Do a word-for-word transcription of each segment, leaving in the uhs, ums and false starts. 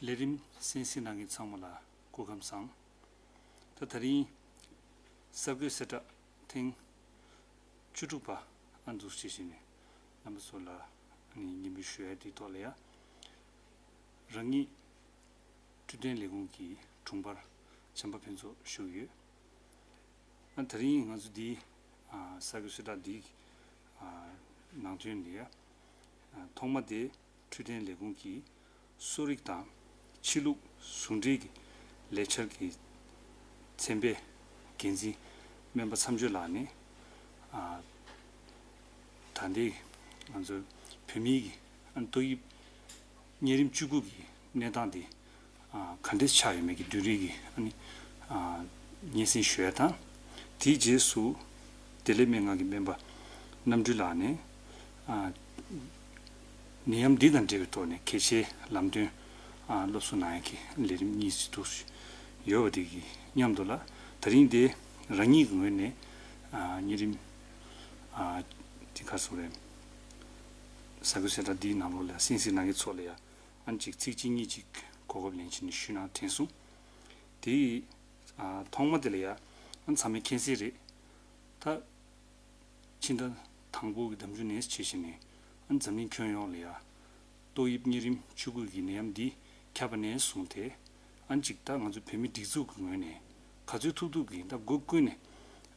ལས་རིམ་གསན་གཟིགས་གནང་མཁན་ཚང་མ་ལ་སྐུ་ཁམས་བཟང་། ད་དེ་རིང་གསར་འགོད་གསལ་བསྒྲགས་ཐེངས་བཅུ་དྲུག་པ་ཨ་འདུག་སེ་བྱས་ནས་རྣམ་པ་ཚོ་ལ་ཨ་ནི་སྙན་འབུལ་ཞུ་ཡ་དེའི་ཐོག་ལ་ཡ། རང་ཉིད་འཕྲོད་བསྟེན་ལས་ཁུངས་ཀྱི་དྲུང་འཕར་བྱམས་པ་ཕུན་ཚོགས་ཞུ་གི་ཡོད། ཨ་དེ་རིང་ང་ཚོ་འདི་ཨ་གསར་འགོད་གསལ་བསྒྲགས་འདི་ཨ་ནང་དོན་འདི་ཡ། ཨ་ཐོག་མ་དེ་འཕྲོད་བསྟེན་ལས་ཁུངས་ཀྱི་གསོ་རིག་དང་ཕྱི་ལུགས་ཟུང་འབྲེལ་གྱི་ལས་འཆར་གྱི་ཚན་པའི་འགན་འཛིན་སྨན་པ་མཚམས་གཅོད་ལགས་ནས་ཨ་ད་ལྟའི་ང་ཚོ་བོད་མིའི་གི་ཨ་ཏོག་དབྱིབས་གཉན་རིམས་བཅུ་དགུ་གི་གནས་སྟངས་དེ་ཨ་ག་འདྲས་ཆགས་ཡོད་མེད་ཀྱི་བསྡུས་རིས་ཀྱི་ཨ་ནི་ཨ་སྙན་སེང་ཞུ་ཡ་དང་། དེའི་རྗེས་སུ་བདེ་ལེགས་སྨན་ཁང་གི་སྨན་པ་རྣམ་གྲོལ་ལགས་ནས་ཨ་ནད་ཡམས་འདི་དང་འབྲེལ་བའི་ཐོག་ནས་གལ་ཆེའི་ལམ་སྟོན་ཨ་སློབ་གསོ་གནང་ཡ་གི་ལས་རིམ་གཉིས་ཤིག་འདུག་ཡོད་པ་དེ་གི་མཉམ་དུ་ལ་ད་རིང་དེ་རང་ཉིད་ཀྱི་ངོས་ནས་ཨ་གཉན་རིམས་ཨ་དེ་ག་སོགས་རེད། གསར་འགོད་གསལ་བསྒྲགས་འདིའི་ནང་ལོགས་ལ་གསན་གཟིགས་གནང་མཁན་ཚོ་ལ་ཡ་ཨ་ནི་ཅིག་ཚིག་གཅིག་གཉིས་ཅིག་གོ་སྐབས་ལེན་བྱས་ནས་ཞུས་ན་དྲན་སོང་། དེ་ཡི་ཨ་ཐོག་མ་དེ་ལ་ཡ་ཨ་ཚང་མས་མཁྱེན་གསལ་རེད། ད་ཕྱི་ཟླ་དང་པོ་གི་ཟླ་མཇུག་ནས་བྱས་བྱས་ནས་ཨ་འཛམ་གླིང་ཁྱོན་ཡོངས་ལ་ཡ་ཏོག་དབྱིབས་གཉན་རིམས་བཅུ་དགུ་གི་ནད་ཡམས་འདི་ཁྱབ་པ་ནས་བཟུང་སྟེ་ཨ་ཅིག་ད་ང་ཚོ་བོད་མི་སྒྲིག་འཛུགས་ཀྱི་ངོས་ནས་ག་ཚོད་ཐུབ་ཐུབ་ཀྱིས་ད་སྒོ་ཀུན་ནས་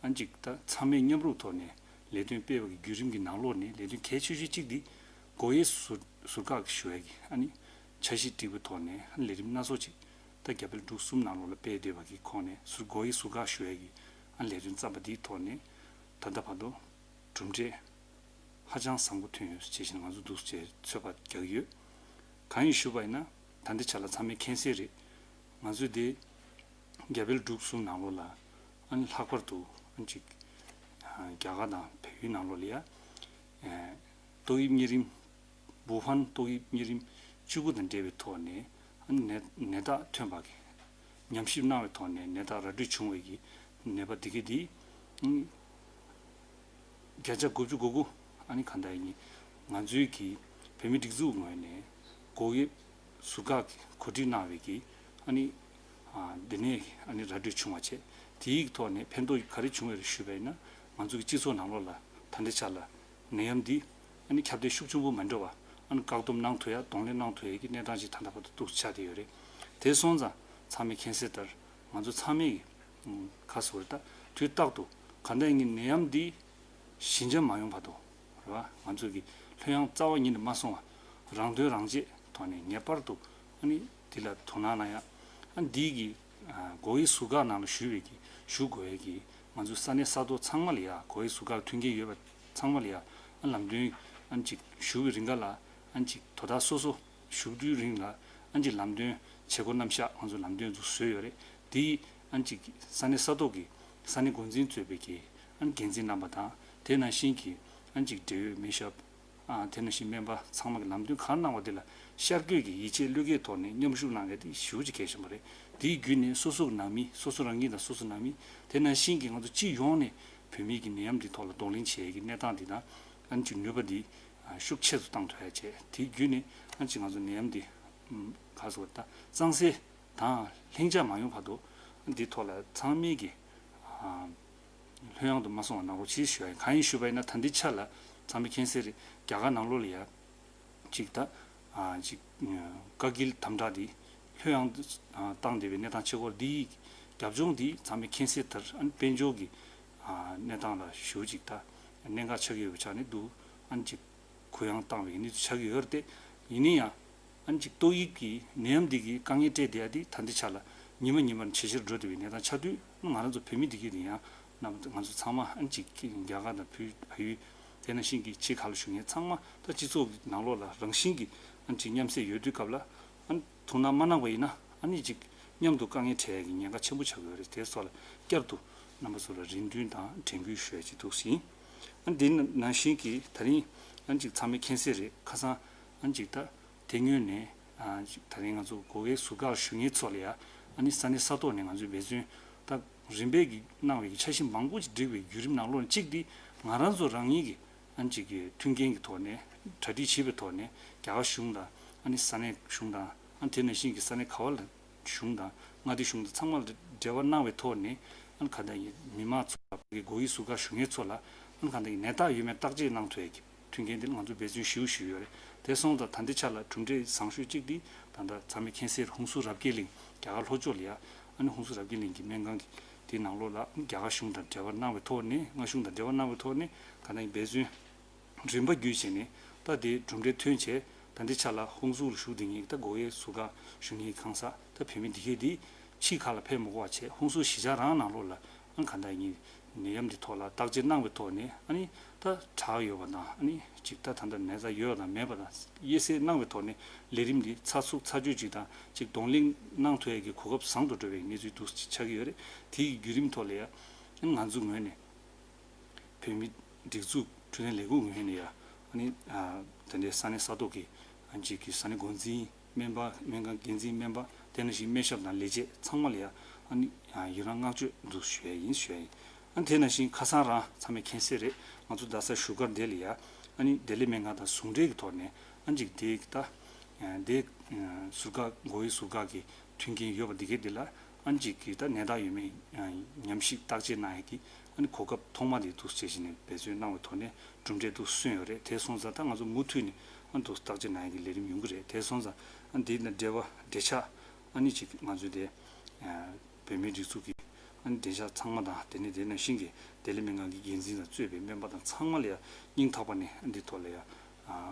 ཨ་ཅིག་ད་ཚང་མས་མཉམ་རུབ་ཐོག་ནས་ལས་དོན་སྤེལ་བ་གི་བརྒྱུད་རིམ་གྱི་ནང་ལོགས་ནས་ལས་དོན་གལ་ཆེ་ཤོས་གཅིག་འདི་སྒོ་དབྱེ་ཟུར་ཟུར་བཀག་ཞུ་ཡ་གི་ཨ་ནི་འཆར་གཞི་བསྒྲིགས་པའི་ཐོག་ནས་ཨ་ནི་ལས་རིམ་སྣ་ཚོགས་ཅིག་ད་རྒྱ་བལ་འབྲུག་གསུམ་ནང་ལོགས་ལ་སྤེལ་བསྡད་པ་གི་ཁོངས་ནས་ཟུར་སྒོ་དབྱེ་ཟུར་བཀག་ཞུ་ཡ་གི་ཨ་ནི་ལས་དོན་བརྩམས་པ་འདིའི་ཐོག་ནས་ད་ལྟ་བར་དུ་གྲུབ་འབྲས་ཧ་ཅང་བཟང་པོ་ཐོན་ཡོད་ཅེས་བཞིན་ང་ཚོ་འདུག་ཅེས་ཚོད་དཔག་རྒྱག་གི་ཡོད། གང་ཡིན་ཞུས་པ་ཡིན་ན་ད་ལྟའི་ཆ་ལ་ཚང་མས་མཁྱེན་གསལ་རེད། ང་ཚོས་དེ་རྒྱ་བལ་འབྲུག་གསུམ་ནང་ལོགས་ལ་ཨ་ནི་ལྷག་པར་དུ་ཨ་ནི་ཅིག་རྒྱ་གར་དང་བལ་ཡུལ་ནང་ལོགས་ལ་ཡ་ཏོག་དབྱིབས་གཉན་རིམས་ཝུ་ཧན་ཏོག་དབྱིབས་གཉན་རིམས་བཅུ་དགུ་དང་འབྲེལ་བའི་ཐོག་ནས་ཨ་ནི་ནད་ནད་རྟགས་ཐོན་པ་གི་ཉམས་ཞིབ་གནང་བའི་ཐོག་ནས་ནད་རྟགས་ར་སྤྲོད་བྱུང་བའི་གི་ནད་པ་འདི་ག་འདི་ཨ་ནི་བརྒྱ་ཆ་དགུ་བཅུ་གོ་དགུ་ཨ་ནི་གང་ལྟར་ཡིན། ང་ཚོའི་གི་བོད་མི་སྒྲིག་འཛུགས་ངོས་ནས་སྒོ་དབྱེ་ཟུར་བཀག་གི་གོ་སྒྲིག་གནང་བའི་གི་ཨ་ནི་ཨ་འདི་ནས་ཨ་ནི་ར་སྤྲོད་བྱུང་བ་བྱས། དེའི་ཐོག་ནས་ཕན་ཐོགས་ག་རེ་བྱུང་བ་རེད་ཞུས་པ་ཡིན་ན་ང་ཚོ་གི་སྤྱི་ཚོགས་ནང་ལོགས་ལ་ད་ལྟའི་ཆ་ལ་ནད་ཡམས་འདི་ཨ་ནི་ཁྱབ་གདལ་ཤུགས་ཆེན་པོ་མ་འགྲོ་བ་ཨ་ནི་བཀག་སྡོམ་གནང་ཐུབ་ཡ་གདོང་ལེན་གནང་ཐུབ་ཡ་གི་གནས་སྟངས་ཅིག་ད་ལྟ་བར་དུ་འདུག་ཆགས་བསྡད་ཡོད་རེད། དེ་སོང་ཙང་ཚང་མས་མཁྱེན་གསལ་ལྟར་ང་ཚོ་ཚང་མས་ཀྱི་ཁ་སོར་ད་དུས་རྟག་ཏུ་ག་འདྲ་ཡིན་གྱི་ནད་ཡམས་འདི་ཞི་འཇགས་མ་ཡོང་བར་དུ་རེད་བ། ང་ཚོ་གི་ལྷོད་ཡངས་རྩ་བ་ཉིད་ནས་མ་སོང་བ་རང་དོན་རང་གཅེས་ཐོག་ནས་ངེས་པར་དུ་ཨ་ནི་འདི་ལ་དོ་སྣང་གནང་ཡ། ཨ་འདི་གི་ཨ་སྒོ་དབྱེ་ཟུར་བཀག་ནང་ལ་ཞུགས་པའི་གི་ཞུགས་དགོས་ཡ་གི་ང་ཚོ་ས་གནས་ས་ཐོག་ཚང་མ་ལ་ཡ་སྒོ་དབྱེ་ཟུར་བཀག་མཐུན་རྐྱེན་ཡོད་པ་ཚང་མ་ལ་ཡ་ཨ་ལམ་སྟོན་ཨ་ཅིག་ཞུགས་པའི་རིང་ག་ལ་ཨ་ཅིག་དོ་བདག་སོ་སོ་བཞུགས་དུས་རིང་ལ་ཨ་ཅིག་ལམ་སྟོན་བྱེད་སྒོ་རྣམ་གཞག་ང་ཚོ་ལམ་སྟོན་ཚོ་བཟོས་ཡོད་རེད། དེ་ཨ་ཅིག་ས་གནས་ས་ཐོག་གི་ས་གནས་འགོ་འཛིན་གཙོས་པའི་གི་ཨ་འགན་འཛིན་རྣམ་པ་དང་དེ་ནང་བཞིན་གྱི་ཨ་ཅིག་འབྲེལ་ཡོད་མི་ཤོབ་ཨ་དེ་ནང་བཞིན་སྨན་པ་ཚང་མ་གི་ལམ་སྟོན་གང་གནང་བ་དེ་ལ་ཤར་བསྐྱོད་ཀྱི་ཡིད་ཆེས་བློས་འགེལ་ཐོག་ནས་མཉམ་ཞུགས་གནང་མཁན་དེ་ཞེ་པོ་ཅིག་གལ་ཆེན་པོ་རེད། དེའི་བརྒྱུད་ནས་སོ་སོ་གི་ནང་མི་སོ་སོ་རང་ཉིད་དང་སོ་སོ་ནང་མི་དེ་ནང་བཞིན་གྱི་ང་ཚོ་སྤྱི་ཡོངས་ནས་བོད་མི་གི་ནད་ཡམས་འདི་ཐོག་ལ་གདོང་ལེན་བྱེད་ཡས་ཀྱི་གནས་སྟངས་འདི་དང་ཨ་ཅིག་ནུས་པ་འདི་ཤུགས་ཆེ་རུ་བཏང་ཐུབ་ཡ་བྱས། དེའི་བརྒྱུད་ནས་ཨ་ཅིག་ང་ཚོ་ནད་ཡམས་འདི་ག་སོ་ད་གཙང་སེལ་དང་ལྷིང་འཇགས་མ་ཡོང་བར་དུ་འདི་ཐོག་ལ་ཚང་མས་ཀྱི་ལྷོད་ཡངས་དུ་མ་སོང་བ་གནང་རོགས་གྱིས་ཞུ་ཡ་ཡིན། གང་ཡིན་ཞུས་པ་ཡིན་ན་ད་འདི་ཆ་ལ་ཚང་མས་མཁྱེན་གསལ་རེད། རྒྱ་གར་ནང་ལོགས་ལ་ཡ་ཅིག་ད་ཅིག་བཀའ་འགུལ་དམ་དྲག་འདི་ལྷོད་ཡངས་དུ་བཏང་བསྡད་པའི་གནས་སྟངས་ཆགས་སྐོར་འདིའི་རྒྱབ་ལྗོངས་འདི་ཚང་མས་མཁྱེན་གསལ་ལྟར་ཨ་ནི་དཔལ་འབྱོར་གྱི་གནས་སྟངས་ལ་ཞེ་པོ་ཅིག་ད་གནད་འགག་ཆགས་ཀྱི་ཡོད་པ་ཆགས་ནས་འདུག་ཨ་ནི་ཅིག་གུ་ཡངས་བཏང་བའི་གནས་ཚུལ་ཆགས་ཀྱི་ཡོད་རེད་དེ། ཡིན་ན་ཡང་ཨ་ནི་ཅིག་ཏོག་དབྱིབས་ཀྱི་ནད་ཡམས་འདི་གིས་དཀའ་ངལ་སྤྲད་བསྡད་ཡ་འདི་ད་ལྟའི་ཆ་ལ་ཉི་མ་ཉི་མར་ཇེ་ཆེར་འགྲོ་བསྡད་པའི་གནས་སྟངས་ཆགས་དུས་ང་རང་ཚོ་བོད་མི་འདི་གས་དེ་ཡང་ང་ཚོ་ཚང་མ་ཨ་ནི་ཅིག་རྒྱ་གར་དང་བོད་བལ་ཡུལ་དེ་ནང་བཞིན་གྱི་ཕྱི་ཁ་ལ་བཞུགས་མཁན་ཚང་མ་ད་སྤྱི་ཚོགས་ཀྱི་ནང་ལོགས་ལ་རང་བཞིན་གྱིས་ཨ་ནི་ཅིག་མཉམ་བསྲེས་ཡོད་དུས་སྐབས་ལ་ཨ་ནི་ཐུགས་སྣང་མ་གནང་བ་ཡིན་ན་ཨ་ནི་ཅིག་མཉམ་དུ་དཀའ་ངལ་འཕྲད་ཡ་གི་ཉེན་ཁ་ཆེན་པོ་ཆགས་ཀྱི་ཡོད་རེད། དེ་སོགས་ལ་བསྐྱར་དུ་རྣམ་པ་ཚོ་ལ་རེ་འདུན་དང་དྲན་སྐུལ་ཞུ་ཡ་ཅིག་འདུག་ཟིན། ཨ་ནི་དེ་ནང་བཞིན་གྱི་ད་རིང་ཨ་ནི་ཅིག་ཚང་མས་མཁྱེན་གསལ་རེད། ཁ་སང་ཨ་ནི་ཅིག་ད་དེ་སྔོན་ནས་ཨ་ཅིག་ད་རིང་ང་ཚོ་སྒོ་དབྱེ་ཟུར་བཀག་ཞུ་མཁན་ཚོ་ལ་ཡ་ཨ་ནི་ས་གནས་ས་ཐོག་ནས་ང་ཚོས་འབད་བརྩོན་ད་རིམ་པས་ཀྱི་གནང་བའི་འཆར་གཞི་མང་པོ་ཅིག་བསྒྲིགས་པའི་བརྒྱུད་རིམ་ནང་ལོགས་ནས་གཅིག་འདི་ང་རང་ཚོ་རང་ཉིད་ཀྱི་ཨ་ནི་ཅིག་གི་མཐུན་རྐྱེན་གྱི་ཐོག་ནས་གྲ་སྒྲིག་བྱས་པའི་ཐོག་ནས་རྒྱ་གར་གཞུང་དང་ཨ་ནི་ས་གནས་གཞུང་དང་ ཨ་དེ་ནང་བཞིན་གྱི་ས་གནས་ག་བ་ལ་གཞུང་དང་མངའ་སྡེ་གཞུང་དང་ཚང་མ་ལ་འབྲེལ་བ་གནང་བའི་ཐོག་ནས་ཨ་ག་འདྲ་ཡིན་མི་མང་ཚོ་ལ་སྒོ་དབྱེ་ཟུར་བཀག་ཞུ་མཁན་ཚོ་ལ་ཨ་ག་འདྲ་ཡིན་ནད་རྟགས་ཡོད་མེད་བརྟག་དཔྱད་གནང་ཐུབ་ཡས་ཀྱི་མཐུན་རྐྱེན་དེ་ང་ཚོ་འབད་བརྩོན་ཞེ་པོ་ཞིག་ཡོད་རེད། དེ་སོང་ཙང་ད་ལྟའི་ཆ་ལ་གྲུབ་འབྲས་བཟང་ཤོས་གཅིག་དེ་ད་ལྟ་ཚང་མས་མཁྱེན་གསལ་ཧུན་སུར་རབ་རྒྱས་གླིང་རྒྱ་གར་ལྷོ་ཕྱོགས་ལ་ཡ་ཨ་ནི་ཧུན་སུར་རབ་རྒྱས་གླིང་གི་སྨན་ཁང་གི་དེའི་ནང་ལོགས་ལ་རྒྱ་གར་གཞུང་དང་འབྲེལ་བ་གནང་བའི་ཐོག་ནས་མངའ་གཞུང་དང་འབྲེལ་བ་གནང་བའི་ཐོག་ནས་ག་འདྲ་ཡིན་འབད་བརྩོན་རིམ་པ་བརྒྱུད་བྱས་ནས་ད་དེ་གྲུབ་འབྲས་ཐོན་བྱས་ད་ལྟའི་ཆ་ལ་ཧུན་སུར་བཞུགས་བསྡད་མཁན་གྱི་ད་སྒོ་དབྱེ་ཟུར་བཀག་ཞུ་མཁན་གྱི་གང་ཟག་ད་བོད་མི་འདི་གས་འདི་ཕྱིའི་ཁག་ལ་ཕེབས་མ་དགོས་པ་བྱས་ཧུན་སུར་གཞིས་ཆགས་རང་ནང་ལོགས་ལ་ཨ་ག་འདྲ་ཡིན་ནད་ཡམས་འདི་ཐོག་ལ་བརྟག་དཔྱད་གནང་བའི་ཐོག་ནས་ཨ་ནི་ད་དྲག་ཡོད་པ་དང་ཨ་ནི་ཅིག་ད་ད་ལྟ་ནད་རྟགས་ཡོད་དང་མེད་པ་དང་དབྱེ་གསེས་གནང་བའི་ཐོག་ནས་ལས་རིམ་འདི་ཚགས་ཚུད་ཚགས་ཚུད་ཅིག་དང་ཅིག་གདོང་ལེན་གནང་ཐུབ་ཡས་ཀྱི་གོ་སྐབས་བཟང་དུ་འགྲོ་བའི་གནས་ཚུལ་འདུག་ཆགས་ཀྱི་ཡོད་རེད། དེ་ཡི་བརྒྱུད་རིམ་ཐོག་ལ་ཡ་ང་ཚོ་ངོས་ནས་བོད་མི་སྒྲིག་འཛུགས་འཕྲོད་བསྟེན་ལས་ཁུངས་ངོས་ནས་ཡ་ཨ་ནི་ད་ལྟའི་ས་གནས་ས་ཐོག་གི་ཨ་ཅིག་གི་ས་གནས་འགོ་འཛིན་སྨན་པ་སྨན་ཁང་འགན་འཛིན་སྨན་པ་དེ་ནང་བཞིན་སྨན་ཞབས་དང་ལས་བྱེད་ཚང་མ་ལ་ཡ་ཨ་ནི་ཡི་རང་བསྔགས་བརྗོད་འདུག་ཞུ་ཡ་ཡིན་ཞུ་ཡ་ཡིན། ཨ་དེ་ནང་བཞིན་ཁ་སང་རང་ཚང་མས་མཁྱེན་གསལ་རེད། ང་ཚོ་རྡ་ས་བཞུགས་སྒར་དེ་ལ་ཡ་ཨ་ནི་བདེ་ལེགས་སྨན་ཁང་དང་ཟུང་འབྲེལ་གྱི་ཐོག་ནས་ཨ་ཅིག་དེ་ད་དེ་ཟུར་བཀག་སྒོ་དབྱེ་ཟུར་བཀག་གི་མཐུན་རྐྱེན་ཡོད་པ་འདི་གའི་འདི་ལ་ཨ་ཅིག་གི་ད་ནད་རྟགས་ཡོད་མེད་ཉམས་ཞིབ་བརྟག་དཔྱད་གནང་ཡས་ཀྱི་ཨ་ནི་གོ་སྐབས་ཐོག་མ་དེ་འདུག་བྱས་བཞིན་ནས་འབད་བརྩོན་གནང་བའི་ཐོག་ནས་གྲུབ་འབྲས་འདུག་སོན་ཡོད་རེད། དེ་སོང་ཙང་ད་ང་ཚོ་མུ་མཐུད་ནས་ཨ་འདུག་བརྟག་དཔྱད་གནང་ཡས་ཀྱི་ལས་རིམ་ཡོང་གི་རེད། དེ་སོང་ཙང་ཨ་འདི་ནས་འབྲེལ་བ་འབྲེལ་ཆགས་ཨ་ནི་ཅིག་ང་ཚོའི་དེ་བོད་མིའི་སྒྲིག་འཛུགས་ཀྱི་ཨ་ནི་བདེ་འཇགས་ཚང་མ་དང་དེ་ནས་དེ་ནང་བཞིན་གྱི་བདེ་ལེགས་སྨན་ཁང་གི་འགན་འཛིན་དང་གཙོས་པའི་སྨན་པ་དང་ཚང་མ་ལ་ཡང་སྙིང་ཐག་པ་ནས་ཨ་འདི་ཐོག་ལ་ཡང་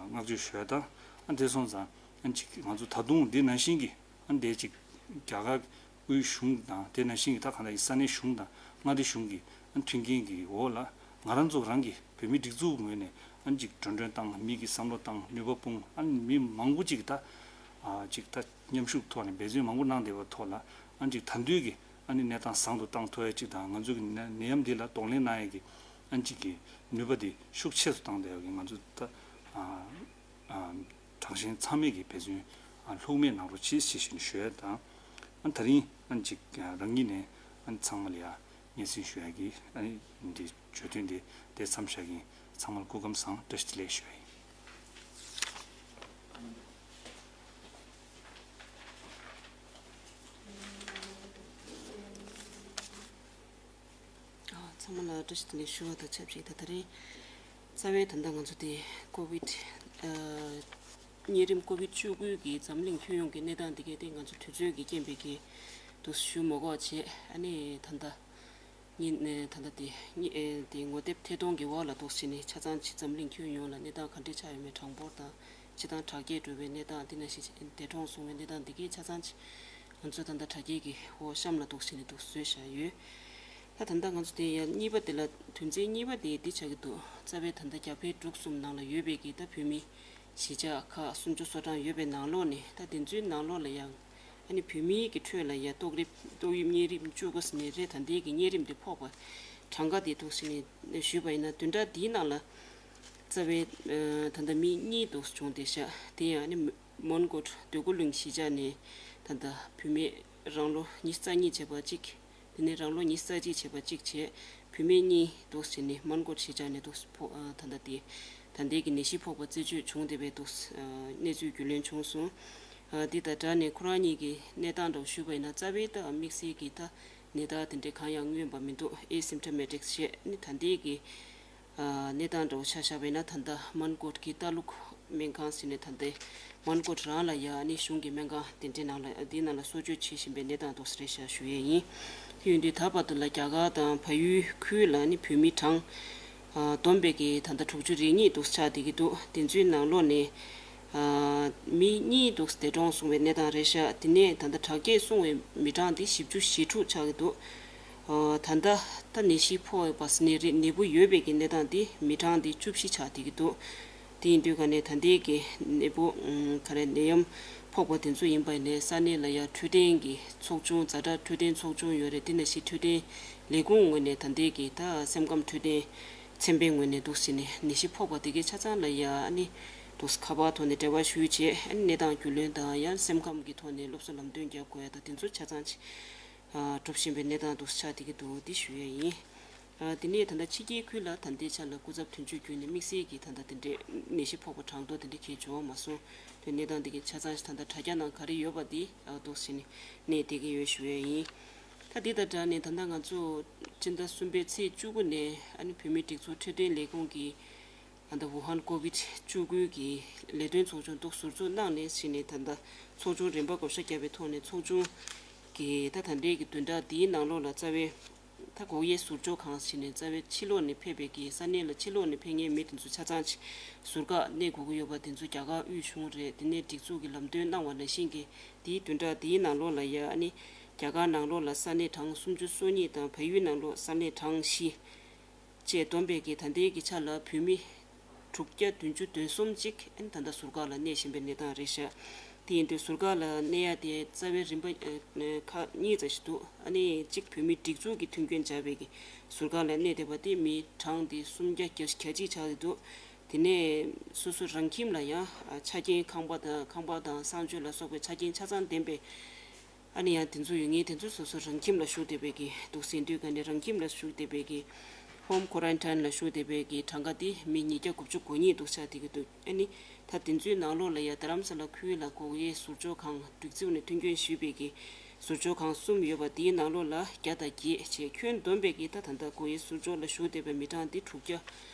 བསྔགས་བརྗོད་ཞུ་ཡ་དང་ཨ་དེ་སོང་ཙང་ཨ་ཅིག་ང་ཚོ་ད་དུང་འདི་ནང་བཞིན་གྱི་ཨ་འདི་ཅིག་རྒྱ་གར་དབུས་གཞུང་དང་དེ་ནང་བཞིན་གྱི་ད་ག་ནང་བཞིན་ས་གནས་གཞུང་དང་མངའ་སྡེ་གཞུང་གི་ཨ་མཐུན་རྐྱེན་གྱི་འོག་ལ་ང་རང་ཚོ་རང་གི་བོད་མིའི་སྒྲིག་འཛུགས་ངོས་ནས་ཨ་ཅིག་འགྲོ་གྲོན་བཏང་མི་གི་བསམ་བློ་བཏང་ནུས་པ་སྤུངས་ཨ་མི་མང་པོ་ཅིག་ད་ཨ་ཅིག་ད་མཉམ་ཞུགས་ཐོག་ནས་འབད་བརྩོན་མང་པོ་གནང་བསྡད་པ་ཐོག་ལ་ཨ་ཅིག་ད་དུང་གི་ཨ་ནི་གནས་སྟངས་བཟང་དུ་བཏང་ཐུབ་ཡ་ཅིག་དང་ང་ཚོ་གི་ནད་ནད་ཡམས་འདི་ལ་གདོང་ལེན་གནང་ཡ་གི་ཨ་ཅིག་གི་ནུས་པ་འདི་ཤུགས་ཆེ་རུ་བཏང་བསྡད་ཡ་གི་ང་ཚོ་ད་ཨ་ཨ་དྲག་ཞན་ཚང་མས་ཀྱི་འབད་བརྩོན་ཨ་ལྷུག་མེད་གནང་རོགས་གྱིས་ཞེས་ཞུ་ནས་ཞུ་ཡ་དང་། ཨ་ད་རིང་ཨ་ཅིག་རང་ཉིད་ནས་ཨ་ཚང་མ་ལ་ཡ་སྙན་སེང་ཞུ་ཡ་གི་ཨ་འདི་བརྗོད་དོན་འདི་དེ་མཚམས་བཞག་གིན་ཚང་མར་སྐུ་ཁམས་བཟང་བཀྲ་ཤིས་བདེ་ལེགས་ཞུ་ཡ་ཡིན། ཚང་མ་ལ་བཀྲ་ཤིས་བདེ་ལེགས་ཞུ་བ་དང་ཆབས་ཅིག་ད་ད་རེས་རྩ་བའི་ད་ལྟ་ང་ཚོ་དེ་ཀོ་བིད་ཨ་གཉན་རིམས་ཀོ་བིད་བཅུ་དགུ་གི་འཛམ་གླིང་ཁྱོན་ཡོངས་ཀྱི་གནས་སྟངས་དེ་གའི་སྟེང་ང་ཚོ་དུས་ཚོད་ཀྱི་རྐྱེན་པས་ཀྱི་འདུག་ཞུ་མ་དགོས་བྱས་ཨ་ནི་ད་ལྟ་ཉིན་ད་ལྟ་དེ་ཉི་ཨེ་དེ་ངོ་དེབ་ཐད་གཏོང་གི་འོག་ལ་འདུག་བྱས་ནས་ཆ་ཚང་ཅིག་འཛམ་གླིང་ཁྱོན་ཡོངས་ལ་གནས་སྟངས་ག་འདྲས་ཆགས་ཡོད་མེད་གྲངས་འབོར་དང་། སྤྱི་དང་དྲག་སྐྱེད་འགྲོ་བའི་གནས་སྟངས་འདི་ནང་བཞིན་འདས་གྲོངས་སོང་བའི་གནས་སྟངས་འདི་གའི་ཆ་ཚང་ཅིག་ང་ཚོ་ད་ལྟ་དྲ་རྒྱའི་གི་འོག་གཤམ་ལ་འདུག་བྱས་ནས་འདུག་བཟོས་བཞག་ཡོད། ད་ད་ལྟ་ང་ཚོ་དེ་ཡང་གཉིས་པ་དེ་ལ་དོན་ཚན་གཉིས་པ་དེ་འདི་ཆགས་ཀྱི་འདུག་རྩ་བའི་ད་ལྟ་རྒྱ་བལ་འབྲུག་གསུམ་ནང་ལ་ཡོད་པའི་གི་ད་བོད་མི་གཞིས་ཆགས་ཁག་སུམ་ཅུ་སོ་གྲངས་ཡོད་པའི་ནང་ལོགས་ནས་ད་དེ་ཚོའི་ནང་ལོགས་ལ་ཡང་ཨ་ནི་བོད་མིའི་གི་ཁྲོད་ལ་ཡང་ཏོག་དབྱིབས་ཏོག་དབྱིབས་གཉན་རིམས་བཅུ་དགུ་ཟེར་ནས་རེད། ད་ལྟའི་གི་གཉན་རིམས་དེ་ཕོག་པ་གྲངས་ཀ་དེ་འདུག་བྱས་ནས་ཞུས་པ་ཡིན་ན་བདུན་ཕྲག་འདིའི་ནང་ལ་རྩ་བའི་ཨ་ད་ལྟ་མི་གཉིས་འདུག་བྱུང་བསྡད་ཤག་དེ་ཡང་ཨ་ནི་མོན་གྷོ་འདོད་རྒུ་གླིང་གཞིས་ཆགས་ནས་ད་ལྟ་བུད་མེད་རང་ལོ་ཉི་ཤུ་རྩ་གཉིས་བྱས་པ་གཅིག་དེ་ནས་རང་ལོ་ཉི་ཤུ་རྩ་གཅིག་བྱས་པ་གཅིག་བྱས། བུད་མེད་གཉིས་འདུག་བྱས་ནས་མོན་གྷོ་གཞིས་ཆགས་ནས་འདུག་ཕོག་ཨ་ད་ལྟ་དེ་ད་ལྟའི་གི་ནད་གཞི་ཕོག་པ་རྩད་གཅོད་བྱུང་བསྡད་པའི་འདུག་ཨ་གནས་ཚུལ་རྒྱུས་ལོན་བྱུང་སོང་། ཨ་འདི་དང་སྦྲགས་ནས་ཁོ་རང་གཉིས་ཀྱི་གནས་སྟངས་འདྲ་བོ་ཞུས་པ་ཡིན་ན་རྩ་བའི་ད་དམིགས་བསལ་གྱི་ད་ནད་རྟགས་དེ་འདྲའི་གང་ཡང་མངོན་པ་མི་འདུག་ཨེ་སིམ་ཊོ་མེ་ཊིག་ཞེས་ནི་ད་ལྟའི་གི་ཨ་གནས་སྟངས་འདྲ་བོ་ཆ་བཞག་པ་ཡིན་ན་ད་ལྟ་མོན་གྷོ་གི་ལྟ་ལུགས་སྨན་ཁང་ཟེར་ནས་ད་ལྟའི་མོན་གྷོ་རང་ལ་ཡ་ནི་གཞུང་གི་སྨན་ཁང་དེ་འདྲའི་ནང་ལ་འདིའི་ནང་ལ་གསོ་བཅོས་བྱེད་བཞིན་པའི་གནས་སྟངས་འདུག་ཟེར་ཤག་ཞུ་ཡས་ཡིན། དེ་ཡིན་དུས་ད་བར་དུ་ལ་རྒྱ་གར་དང་བལ་ཡུལ་ཁུལ་ལ་ནི་བོད་མི་གྲངས་ཨ་བསྡོམས་པའི་གི་ད་ལྟ་དྲུག་ཅུ་རེ་གཉིས་འདུག་ཆགས་བསྡད་ཀྱི་འདུག་དེ་ཚོའི་ནང་ལོགས་ནས་ཨ་མི་གཉིས་འདུག་འདས་གྲོངས་སོང་བའི་གནས་སྟངས་རེད་ཤག་དེ་ནས་ད་ལྟ་དྲག་སྐྱེད་སོང་བའི་མི་གྲངས་དེ་བཞི་བཅུ་ཞེ་དྲུག་ཆགས་ཀྱི་འདུག་ཨ་ད་ལྟ་ད་ནད་གཞི་ཕོག་པ་ནད་རིགས་ནད་འབུ་ཡོད་པའི་གི་གནས་སྟངས་དེ་མི་གྲངས་དེ་བཅུ་བཞི་ཆགས་བསྡད་ཀྱི་འདུག་དེ་ཡིན་དུས་ག་ནས་ད་ལྟའི་གི་ནད་འབུ་ཨ་ག་རེ་ནད་ཡམས་ཕོག་པ་དེ་ཚོ་ཡིན་པ་ཡིན་ནའི་ས་གནས་ལ་ཡ་འཕྲོད་བསྟེན་གྱི་ཚོགས་ཆུང་ཛ་དྲག་འཕྲོད་བསྟེན་ཚོགས་ཆུང་ཡོད་རེད། དེ་ནང་བཞིན་འཕྲོད་བསྟེན་ལས་ཁུངས་ངོས་ནས་ད་ལྟའི་གི་ད་སེམས་ཁམས་འཕྲོད་བསྟེན་ཚན་པའི་ངོས་ནས་འདུག་ཟེར་ནས་ནད་གཞི་ཕོག་པ་དེ་གའི་ཆ་ཚང་ལ་ཡ་ཨ་ནི་འདུག་ཁ་པར་ཐོག་ནས་འབྲེལ་བ་ཞུས་བྱས་ཨ་ནི་གནས་སྟངས་རྒྱུས་ལོན་དང་ཡང་སེམས་ཁམས་ཀྱི་ཐོག་ནས་སློབ་གསོ་ལམ་སྟོན་རྒྱབ་དགོས་ཡ་དང་དེ་ཚོ་ཆ་ཚང་ཅིག་ཨ་སྒྲུབ་བཞིན་པའི་གནས་སྟངས་འདུག་ཆགས་བསྡད་ཀྱི་འདུག་འདི་ཞུ་ཡས་ཡིན། ཨ་དེ་ནས་ད་ལྟ་ཕྱི་རྒྱལ་ཁུལ་ལ་ད་ལྟའི་ཆ་ལ་སྐུ་ཚབ་དོན་གཅོད་བརྒྱུད་ནས་དམིགས་བསལ་གྱི་ད་ལྟ་དེ་འདྲའི་ནད་གཞི་ཕོག་པ་གྲངས་ཐོ་དེ་འདྲ་གས་འབྱོར་བ་མ་སོང་། གནས་སྟངས་འདི་གི་ཆ་ཚང་ཞིག་ད་ལྟ་དྲ་རྒྱ་ནང་ག་རེ་ཡོད་པ་འདི་འདུག་སེ་ནས་གནས་བསྡད་ཀྱི་ཡོད་ཞུ་ཡས་ཡིན། ད་འདི་དང་སྦྲགས་ནས་ད་ལྟ་ང་ཚོ་སྤྱི་ཟླ་གསུམ་པའི་ཚེས་བཅུ་དགུ་ནས་ཨ་ནི་བོད་མིའི་སྒྲིག་འཛུགས་འཕྲོད་བསྟེན་ལས་ཁུངས་ཀྱི་ད་ལྟ་ཝུ་ཧན་ཀོ་ཝིད་བཅུ་དགུ་གི་ལས་དོན་ཚོགས་ཆུང་འདུག་ཟུར་འཛུགས་གནང་ནས་གཞི་ནས་ད་ལྟ་ཚོགས་ཆུང་རིམ་པ་བགོ་བཤའ་བརྒྱབ་པའི་ཐོག་ནས་ཚོགས་ཆུང་གི་ད་ད་ལྟའི་གི་བདུན་ཕྲག་འདིའི་ནང་ལོགས་ལ་རྩ་བའི་ད་སྒོ་དབྱེ་ཟུར་འཇོག་ཁང་ཞིག་ནས་རྩ་བའི་ཕྱི་ལོགས་ནས་ཕེབས་པའི་གི་ས་གནས་ལ་ཕྱི་ལོགས་ནས་ཕེབས་མཁན་མི་དེ་ཚོ་ཆ་ཚང་ཅིག་ཟུར་བཀག་གནས་དགོས་ཀྱི་ཡོད་པ་དེ་ཚོ་རྒྱ་གར་དབུས་གཞུང་རེད། དེ་ནས་སྒྲིག་འཛུགས་ཀྱི་ལམ་སྟོན་གནང་བ་ནང་བཞིན་གྱི་དེའི་བདུན་ཕྲག་དེའི་ནང་ལོགས་ལ་ཡ་ཨ་ནི་རྒྱ་གར་ནང་ལོགས་ལ་ས་གནས་གྲངས་སུམ་ཅུ་སོ་གཉིས་དང་བལ་ཡུལ་ནང་ལོགས་ས་གནས་གྲངས་བཞི་བཅས་བསྡོམས་པའི་གི་ད་ལྟའི་གི་ཆ་ལ་བོད་མི་དྲུག་བརྒྱ་བདུན་ཅུ་དོན་གསུམ་ཅིག་ཨ་ནི་ད་ལྟ་ཟུར་བཀག་ལ་གནས་བཞིན་པའི་གནས་སྟངས་རེད་ཤག་དེ་ཡིན་དུས་ཟུར་བཀག་ལ་གནས་ཡ་དེ་རྩ་བའི་རིམ་པ་ཨ་ཁག་གཉིས་ཙམ་ཞིག་འདུག་ཨ་ནི་གཅིག་བོད་མི་སྒྲིག་འཛུགས་ཀྱི་མཐུན་རྐྱེན་སྦྱར་བའི་གི་ཟུར་བཀག་ལ་གནས་བསྡད་པ་དེ་མི་གྲངས་དེ་སུམ་བརྒྱ་གྱ་གཅིག་ཆགས་ཀྱི་འདུག་དེ་ནས་སོ་སོ་རང་ཁྱིམ་ལ་ཡང་ཆ་རྐྱེན་ཁང་པ་དང་ཁང་པ་དང་གསང་སྤྱོད་ལ་སོགས་པའི་ཆ་རྐྱེན་ཆ་ཚང་ལྡན་པའི་ཨ་ནི་ཡང་དེ་ཚོ་ཡོད་ངེས་དེ་ཚོ་སོ་སོ་རང་ཁྱིམ་ལ་བཞུགས་བསྡད་པའི་གི་འདུག་ཟེར་དུས་ག་ནས་རང་ཁྱིམ་ལ་བཞུགས་བསྡད་པའི་གི་ཧོམ་ཁོ་རན་ཊིན་ལ་བཞུགས་བསྡད་པའི་གི་གྲངས་ཀ་དེ་མི་ཉིས་བརྒྱ་དགུ་བཅུ་གོ་གཉིས་འདུག་ཆགས་བསྡད་ཀྱི་འདུག་ཨ་ནི་ད་དེ་ཚོའི་ནང་ལོགས་ལ་ཡ་རྡ་རམ་ས་ལ་ཁུལ་ལ་སྒོ་དབྱེ་ཟུར་འཇོག་ཁང་སྒྲིག་འཛུགས་ནས་མཐུན་རྐྱེན་ཞུས་པའི་གི་ཟུར་འཇོག་ཁང་གསུམ་ཡོད་པ་དེའི་ནང་ལོགས་ལ་བརྒྱ་དང་བརྒྱད་བྱས་ཁྱོན་བསྡོམས་པའི་གི་ད་ད་ལྟ་སྒོ་དབྱེ་ཟུར་འཇོག་ལ་བཞུགས་བསྡད་པའི་མི་གྲངས་དེ་དྲུག་བརྒྱ་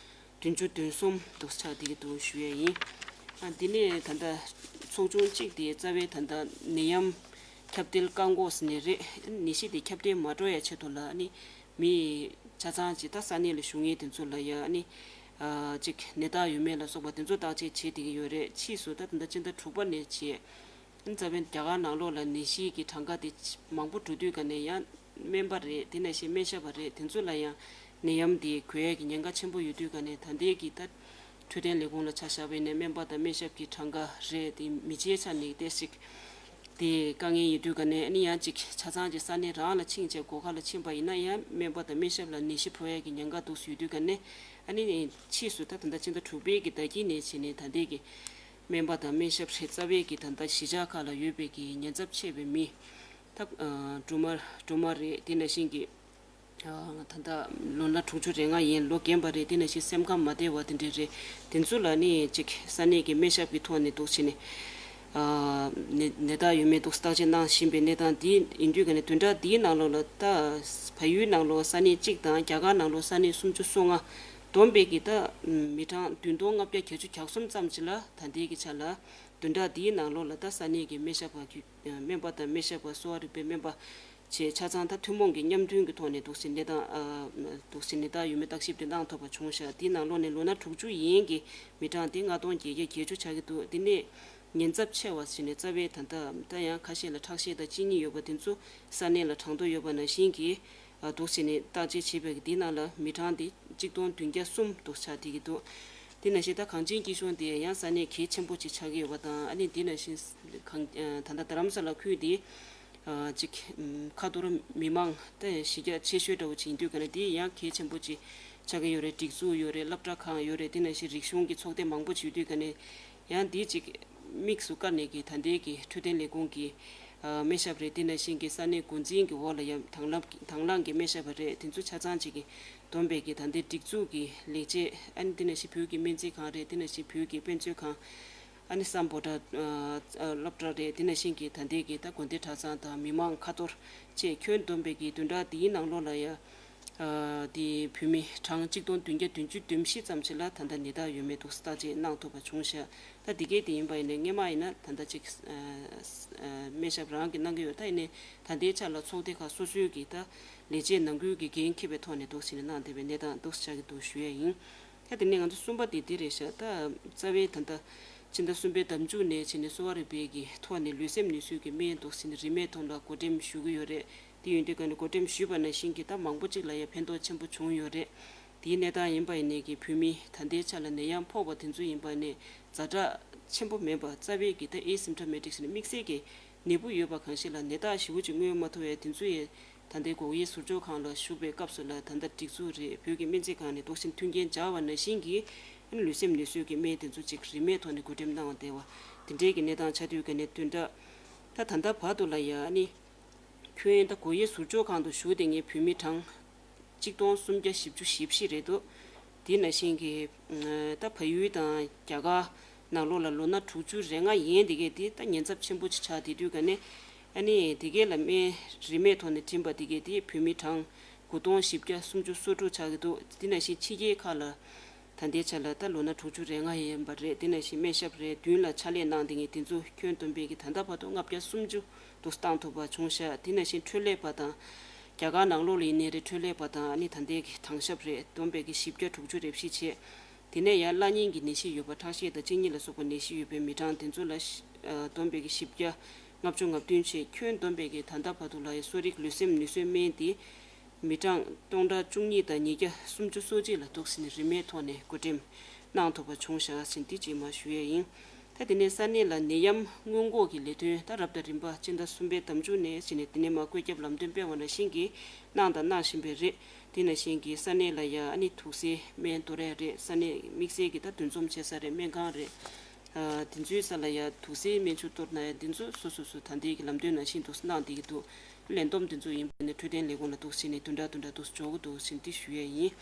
བདུན་ཅུ་དོན་གསུམ་འདུག་ཆགས་བསྡད་ཀྱི་འདུག་ཞུ་ཡས་ཡིན། ཨ་འདི་ནས་ད་ལྟ་ཚོགས་ཆུང་གཅིག་དེ་རྩ་བའི་ད་ལྟ་ནད་ཡམས་ཁྱབ་གདལ་བཀག་འགོག་ཟེར་ནས་རེད། ནད་གཞི་དེ་ཁྱབ་གདལ་མ་འགྲོ་ཡ་ཆེད་དུ་ལ་ཨ་ནི་མི་ཆ་ཚང་ཅིག་ད་ས་གནས་ལ་བཞུགས་མཁན་དེ་ཚོ་ལ་ཡ་ཨ་ནི་ཨ་ཅིག་ནད་རྟགས་ཡོད་མེད་ལ་སོགས་པ་དེ་ཚོ་བརྟག་དཔྱད་བྱེད་བསྡད་ཀྱི་ཡོད་རེད། ཕྱིས་སུ་ད་ད་ལྟ་སྤྱི་ཟླ་དྲུག་པ་ནས་བྱས། རྩ་བའི་རྒྱ་གར་ནང་ལོགས་ལ་ནད་གཞི་གི་གྲངས་ཀ་དེ་མང་པོ་འགྲོ་དུས་ག་ནས་ཡང་སྨན་པ་རེད། དེ་ནང་བཞིན་སྨན་ཞབས་པ་རེད། དེ་ཚོ་ལ་ཡང་ནད་ཡམས་དེ་འགོས་ཡས་ཀྱི་ཉེན་ཁ་ཆེན་པོ་ཡོད་དུས་ག་ནས་ད་ལྟའི་གི་ད་འཕྲོད་བསྟེན་ལས་ཁུངས་ལ་ཆ་བཞག་པ་ཡིན་ན་སྨན་པ་དང་སྨན་ཞབས་ཀྱི་གྲངས་ཀ་རེད། དེ་མི་སྤྱིའི་ཆ་ནས་ཏོག་ཙམ་དེ་དཀའ་ངལ་ཡོད་དུས་ག་ནས་ཨ་ནི་ཡང་ཅིག་ཆ་ཚང་ཅིག་ས་གནས་རང་ལ་ཕྱིན་བྱས་སྒོ་ཁ་ལ་ཕྱིན་པ་ཡིན་ན་ཡང་སྨན་པ་དང་སྨན་ཞབས་ལ་ནད་གཞི་ཕོག་ཡས་ཀྱི་ཉེན་ཁ་འདུག་སེ་ཡོད་དུས་ག་ནས་ཨ་ནི་ཕྱིས་སུ་ད་ད་ལྟ་ཕྱི་ཟླ་དྲུག་པའི་གི་ཟླ་དཀྱིལ་ནས་བྱས་ནས་ད་ལྟའི་གི་སྨན་པ་དང་སྨན་ཞབས་རེད། རྩ་བའི་གི་ད་ལྟ་གཞིས་ཆགས་ཁག་ལ་ཡོད་པའི་གི་ཉེན་ཚབས་ཆེ་བའི་མི་ད་སྦྲུམ་མ་སྦྲུམ་མ་རེད། དེ་ནང་བཞིན་གི་ད་ལྟ་ལོ་ན་དྲུག་ཅུ་རེ་ལྔ་ཡན་ལོ་རྒན་པ་རེད། དེ་ནང་བཞིན་སེམས་ཁམས་མ་བདེ་བ་དེ་འདྲ་རེད། དེ་ཚོ་ལ་ནི་ཅིག་ས་གནས་ཀྱི་སྨན་ཞབས་ཀྱི་ཐོག་ནས་འདུག་བྱས་ནས་ནད་ནད་རྟགས་ཡོད་མེད་འདུག་བརྟག་དཔྱད་གནང་བཞིན་པའི་གནས་སྟངས་འདི་ཡིན་དུས་ག་ནས་བདུན་ཕྲག་འདིའི་ནང་ལོགས་ལ་ད་བལ་ཡུལ་ནང་ལོགས་ས་གནས་གཅིག་དང་རྒྱ་གར་ནང་ལོགས་ས་གནས་སུམ་ཅུ་སོ་ལྔ་བསྡོམས་པའི་གི་ད་མི་གྲངས་བདུན་སྟོང་ལྔ་བརྒྱ་གྱ་བཅུ་གྱ་གསུམ་ཙམ་ཅིག་ལ་ད་ལྟའི་གི་ཆ་ལ་བདུན་ཕྲག་འདིའི་ནང་ལོགས་ལ་ད་ས་གནས་ཀྱི་སྨན་ཞབས་པ་བརྒྱུད་སྨན་པ་དང་སྨན་ཞབས་པ་གསོ་བ་རིག་པའི་སྨན་པ་བཅས་ཆ་ཚང་ད་ཐུན་མོང་གི་མཉམ་མཐུན་གྱི་ཐོག་ནས་འདུག་སེ་གནས་སྟངས་ཨ་འདུག་སེ་ནད་རྟགས་ཡོད་མེད་བརྟག་ཞིབ་དེ་གནང་ཐུབ་པ་བྱུང་ཤག་དེའི་ནང་ལོགས་ནས་ལོ་ན་དྲུག་ཅུ་ཡན་གྱི་མི་གྲངས་དེ་ལྔ་སྟོང་བརྒྱད་བརྒྱ་བརྒྱད་ཅུ་ཆགས་ཀྱི་འདུག་དེ་ནས་ཉེན་ཚབས་ཆེ་བ་ཟེར་ནས་རྩ་བའི་ད་ལྟ་ད་ཡང་ཁ་ཤས་ལ་ཁྲག་ཤེད་དང་གཅིན་སྙི་ཡོད་པ་དེ་ཚོ་ས་གནས་ལ་གྲངས་ཐོ་ཡོད་པ་ནང་བཞིན་གྱི་ཨ་འདུག་སེ་ནས་བརྟག་དཔྱད་བྱས་པའི་དེའི་ནང་ལ་མི་གྲངས་དེ་གཅིག་སྟོང་བདུན་བརྒྱ་གསུམ་འདུག་ཆགས་བསྡད་ཀྱི་འདུག་དེ་ནང་བཞིན་ད་གངས་ཅན་སྐྱིད་གཤོངས་དེ་ཡང་ས་གནས་གལ་ཆེན་པོ་ཅིག་ཆགས་ཀྱི་ཡོད་པ་དང་། ཨ་ནི་དེ་ནང་བཞིན་གངས་ད་ལྟ་རྡ་རམ་ས་ལ་ཁུལ་དེ་ཨ་ཅིག་ཨམ་ཁ་ཐོར་མི་མང་ད་གཞི་རྒྱ་ཆེ་ཤོས་འདྲ་བོ་ཅིག་ཡིན་དུས་ག་ནས་དེ་ཡང་གལ་ཆེན་པོ་ཅིག་ཆགས་ཀྱི་ཡོད་རེད། སྒྲིག་འཛུགས་ཡོད་རེད། སློབ་གྲྭ་ཁང་ཡོད་རེད། དེ་ནང་བཞིན་རིག་གཞུང་གི་ཚོགས་སྡེ་མང་པོ་ཅིག་ཡོད་དུས་ག་ནས་ཡང་དེ་ཅིག་དམིགས་སུ་བཀར་ནས་ཀྱི་ད་ལྟའི་གི་འཕྲོད་བསྟེན་ལས་ཁུངས་ཀྱི་ཨ་སྨན་ཞབས་རེད། དེ་ནང་བཞིན་གྱི་ས་གནས་འགོ་འཛིན་གྱི་འོག་ལ་ཡང་དང་བླངས་དང་བླངས་ཀྱི་སྨན་ཞབས་རེད། དེ་ཚོ་ཆ་ཚང་ཅིག་གི་བསྡོམས་པའི་གི་ད་ལྟའི་སྒྲིག་འཛུགས་ཀྱི་ལས་བྱེད། ཨ་ནི་དེ་ནང་བཞིན་བོད་ཀྱི་སྨན་རྩིས་ཁང་རེད། དེ་ནང་བཞིན་བོད་ཀྱི་དཔེ་མཛོད་ཁང་། ཨ་ནི་སམ་བྷོ་ཊ་ཨ་སློབ་གྲྭ་རེད། དེ་ནང་བཞིན་གྱི་ད་ལྟའི་གི་ད་དགོན་སྡེ་གྲྭ་ཚང་དང་མི་མང་ཁ་ཐོར་བཅས་ཁྱོན་བསྡོམས་པའི་གི་བདུན་ཕྲག་འདིའི་ནང་ལོགས་ལ་ཡ་ཨ་དེ་བོད་མི་གྲངས་གཅིག་སྟོང་བདུན་བརྒྱ་བདུན་ཅུ་དོན་བཞི་ཙམ་ཞིག་ལ་ད་ལྟ་ནད་རྟགས་ཡོད་མེད་འདུག་བརྟག་དཔྱད་གནང་ཐུབ་པ་བྱུང་ཤག་ད་འདི་གའི་དེ་ཡིན་པ་ཡིན་ན་སྔོན་མ་ཡིན་ན་ད་ལྟ་ཅིག་ཨ་ཨ་སྨན་ཞབས་རང་གིས་གནང་གི་ཡོད། ད་ཡིན་ནའི་ད་ལྟའི་ཆ་ལ་ཚོགས་སྡེ་ཁག་སོ་སོའི་གི་ད་ལས་བྱེད་ནང་ཁུལ་གྱི་འགན་འཁྱེར་བའི་ཐོག་ནས་འདུག་ཟེར་ནས་གནང་བསྡད་པའི་གནས་སྟངས་འདུག་ཆགས་ཀྱི་འདུག་ཞུ་ཡས་ཡིན། ད་དེ་ནས་ང་ཚོ་གསུམ་པ་དེ་འདི་རེད་ཤག་ད་རྩ་བའི་ད་ལྟ་ཕྱི་ཟླ་གསུམ་པའི་ཟླ་མཇུག་ནས་བྱས་ནས་གསོ་བ་རིག་པའི་གི་ཐོག་ནས་ལུས་སེམས་ནུས་གསོའི་གི་སྨན་འདུག་ཟེར་ནས་རིན་མེད་ཐོག་ལ་བགོ་འགྲེམས་ཞུ་གི་ཡོད་རེད། དེ་ཡིན་དུས་ག་ནས་བགོ་འགྲེམས་ཞུས་པ་ནང་བཞིན་གྱི་ད་མང་པོ་ཅིག་ལ་ཡང་ཕན་ཐོགས་ཆེན་པོ་བྱུང་ཡོད་རེད། དེའི་གནས་སྟངས་ཡིན་པ་ཡིན་ནའི་གི་བོད་མི་ད་ལྟའི་ཆ་ལ་ནད་ཡམས་ཕོག་པ་དེ་ཚོ་ཡིན་པ་ནས་ཛ་དྲག་ཆེན་པོ་མེད་པ། རྩ་བའི་གི་ད་ཨེ་སིམ་ཊོ་མེ་ཊིག་ཟེར་ནས་དམིགས་བསལ་གྱི་ནད་འབུ་ཡོད་པ་གང་ཞིག་ལ་ནད་རྟགས་ཞེ་པོ་ཅིག་མངོན་མ་ཐུབ་པའི་དེ་ཚོ་ཡི་ད་ལྟའི་སྒོ་དབྱེ་ཟུར་འཇོག་ཁང་ལ་བཞུགས་པའི་སྐབས་སུ་ལ་ད་ལྟ་སྒྲིག་འཛུགས་རེད། བོད་ཀྱི་སྨན་རྩིས་ཁང་ནས་འདུག་སེ་མཐུན་རྐྱེན་སྦྱར་བ་ནང་བཞིན་གྱི་ཨ་ནི་ལུས་སེམས་ནུས་གསོའི་གི་སྨན་དེ་ཚོ་ཅིག་རིན་མེད་ཐོག་ནས་བགོ་འགྲེམས་གནང་བ་བསྡད་པ་དེ་འདྲའི་གི་གནས་སྟངས་ཆགས་དུས་ག་ནས་བདུན་ཕྲག་ད་ད་ལྟ་བར་དུ་ལ་ཡ་ཨ་ནི་ཁྱོན་ད་སྒོ་དབྱེ་ཟུར་འཇོག་ཁང་དུ་བཞུགས་བསྡད་མཁན་བོད་མི་གྲངས་གཅིག་སྟོང་སུམ་བརྒྱ་བཞི་བཅུ་ཞེ་བཞི་རེད་འདུག་དེ་ནང་བཞིན་གྱི་ད་བལ་ཡུལ་དང་རྒྱ་གར། ནང་ལོགས་ལ་ལོ་ན་དྲུག་ཅུ་རེ་ལྔ་ཡན་དེ་གས་དེ་ད་ཉེན་ཚབས་ཆེན་པོ་ཅིག་ཆགས་དེ་དུས་ག་ནས་ཨ་ནི་དེ་གས་ལ་སྨན་རིན་མེད་ཐོག་ནས་བྲིན་པ་དེ་གས་དེ་བོད་མི་གྲངས་དགུ་སྟོང་བཞི་བརྒྱ་སུམ་ཅུ་སོ་དྲུག་ཆགས་ཀྱི་འདུག་དེ་ནང་བཞིན་ཕྱི་རྒྱལ་ཁག་ལ་ད་ལྟའི་ཆ་ལ་ད་ལོ་ན་དྲུག་ཅུ་རེ་ལྔ་ཡན་པ་རེད། དེ་ནང་བཞིན་སྨན་ཞབས་རེ་བདུན་ལ་ཕྱག་ལས་གནང་དེ་གས་དེ་ཚོ་ཁྱོན་བསྡོམས་པའི་གི་ད་ལྟ་བར་དུ་ལྔ་བརྒྱ་སུམ་ཅུ་འདུག་བཏང་ཐུབ་པ་བྱུང་ཤག་དེ་ནང་བཞིན་འཕྲོད་ལས་པ་དང་རྒྱ་གར་ནང་ལོགས་ལ་ཡིན་ནའི་རེད། འཕྲོད་ལས་པ་དང་ཨ་ནི་ད་ལྟའི་གི་དྭང་ཞབས་རེ་བསྡོམས་པའི་གི་བཞི་བརྒྱ་དྲུག་ཅུ་རེ་བཞི་བྱས། དེ་ནས་ཡང་བླ་གཉན་གྱི་ནད་གཞི་ཡོད་པ་ཁྲག་ཤེད་དང་གཅིན་སྙི་ལ་སོགས་པ་ནད་གཞི་ཡོད་པའི་མི་གྲངས་དེ་ཚོ་ལ་ཤི་ཨ་བསྡོམས་པའི་གི་བཞི་བརྒྱ་ལྔ་བཅུ་ང་བདུན་བྱས། ཁྱོན་བསྡོམས་པའི་གི་ད་ལྟ་བར་དུ་ལ་ཡང་གསོ་རིག་ལུས་སེམས་ནུས་གསོའི་སྨན་དེ་མི་གྲངས་སྟོང་ཕྲག་བཅུ་གཉིས་དང་ཉིས་བརྒྱ་སུམ་ཅུ་སོ་གཅིག་ལ་འདུག་ཟིན་རིན་མེད་ཐོག་ནས་བགོ་འགྲེམས་གནང་ཐུབ་པ་བྱུང་ཤག་ཟིན་དེ་གཅིག་མ་ཞུ་ཡས་ཡིན། ད་དེ་ནས་ས་གནས་ལ་ནད་ཡམས་སྔོན་འགོག་གི་ལས་དོན་ད་རབ་དང་རིམ་པ་སྤྱི་ཟླ་གསུམ་པའི་ཟླ་མཇུག་ནས་བྱས་ནས་དེ་ནས་མ་བཀོད་ཁྱབ་ལམ་སྟོན་སྤེལ་བ་ནང་བཞིན་གྱི་གནང་དང་གནང་བཞིན་པ་རེད། དེ་ནང་བཞིན་གྱི་ས་གནས་ལ་ཡང་ཨ་ནི་དུག་སེལ་སྨན་གཏོར་ཡ་རེད། ས་གནས་དམིགས་བསལ་གྱི་ད་འདུ་འཛོམས་བྱེད་ས་རེད། སྨན་ཁང་རེད། ཨ་དེ་ཚོའི་ས་ལ་ཡང་དུག་སེལ་སྨན་ཆུ་གཏོར་ན་ཡང་དེ་ཚོ་སོ་སོ་སོ་ད་ལྟའི་གི་ལམ་སྟོན་ནང་བཞིན་དུ་གནང་བསྡད་ཀྱི་འདུག་ལས་བསྡོམས་དེ་ཚོ་ཡིན་པ་ནས་འཕྲོད་བསྟེན་ལས་ཁུངས་ལ་འདུག་ཟིན་ནས་བདུན་ཕྲག་བདུན་ཕྲག་འདུག་འཇོག་གི་འདུག་ཟིན་དེ་ཞུ་ཡས་ཡིན།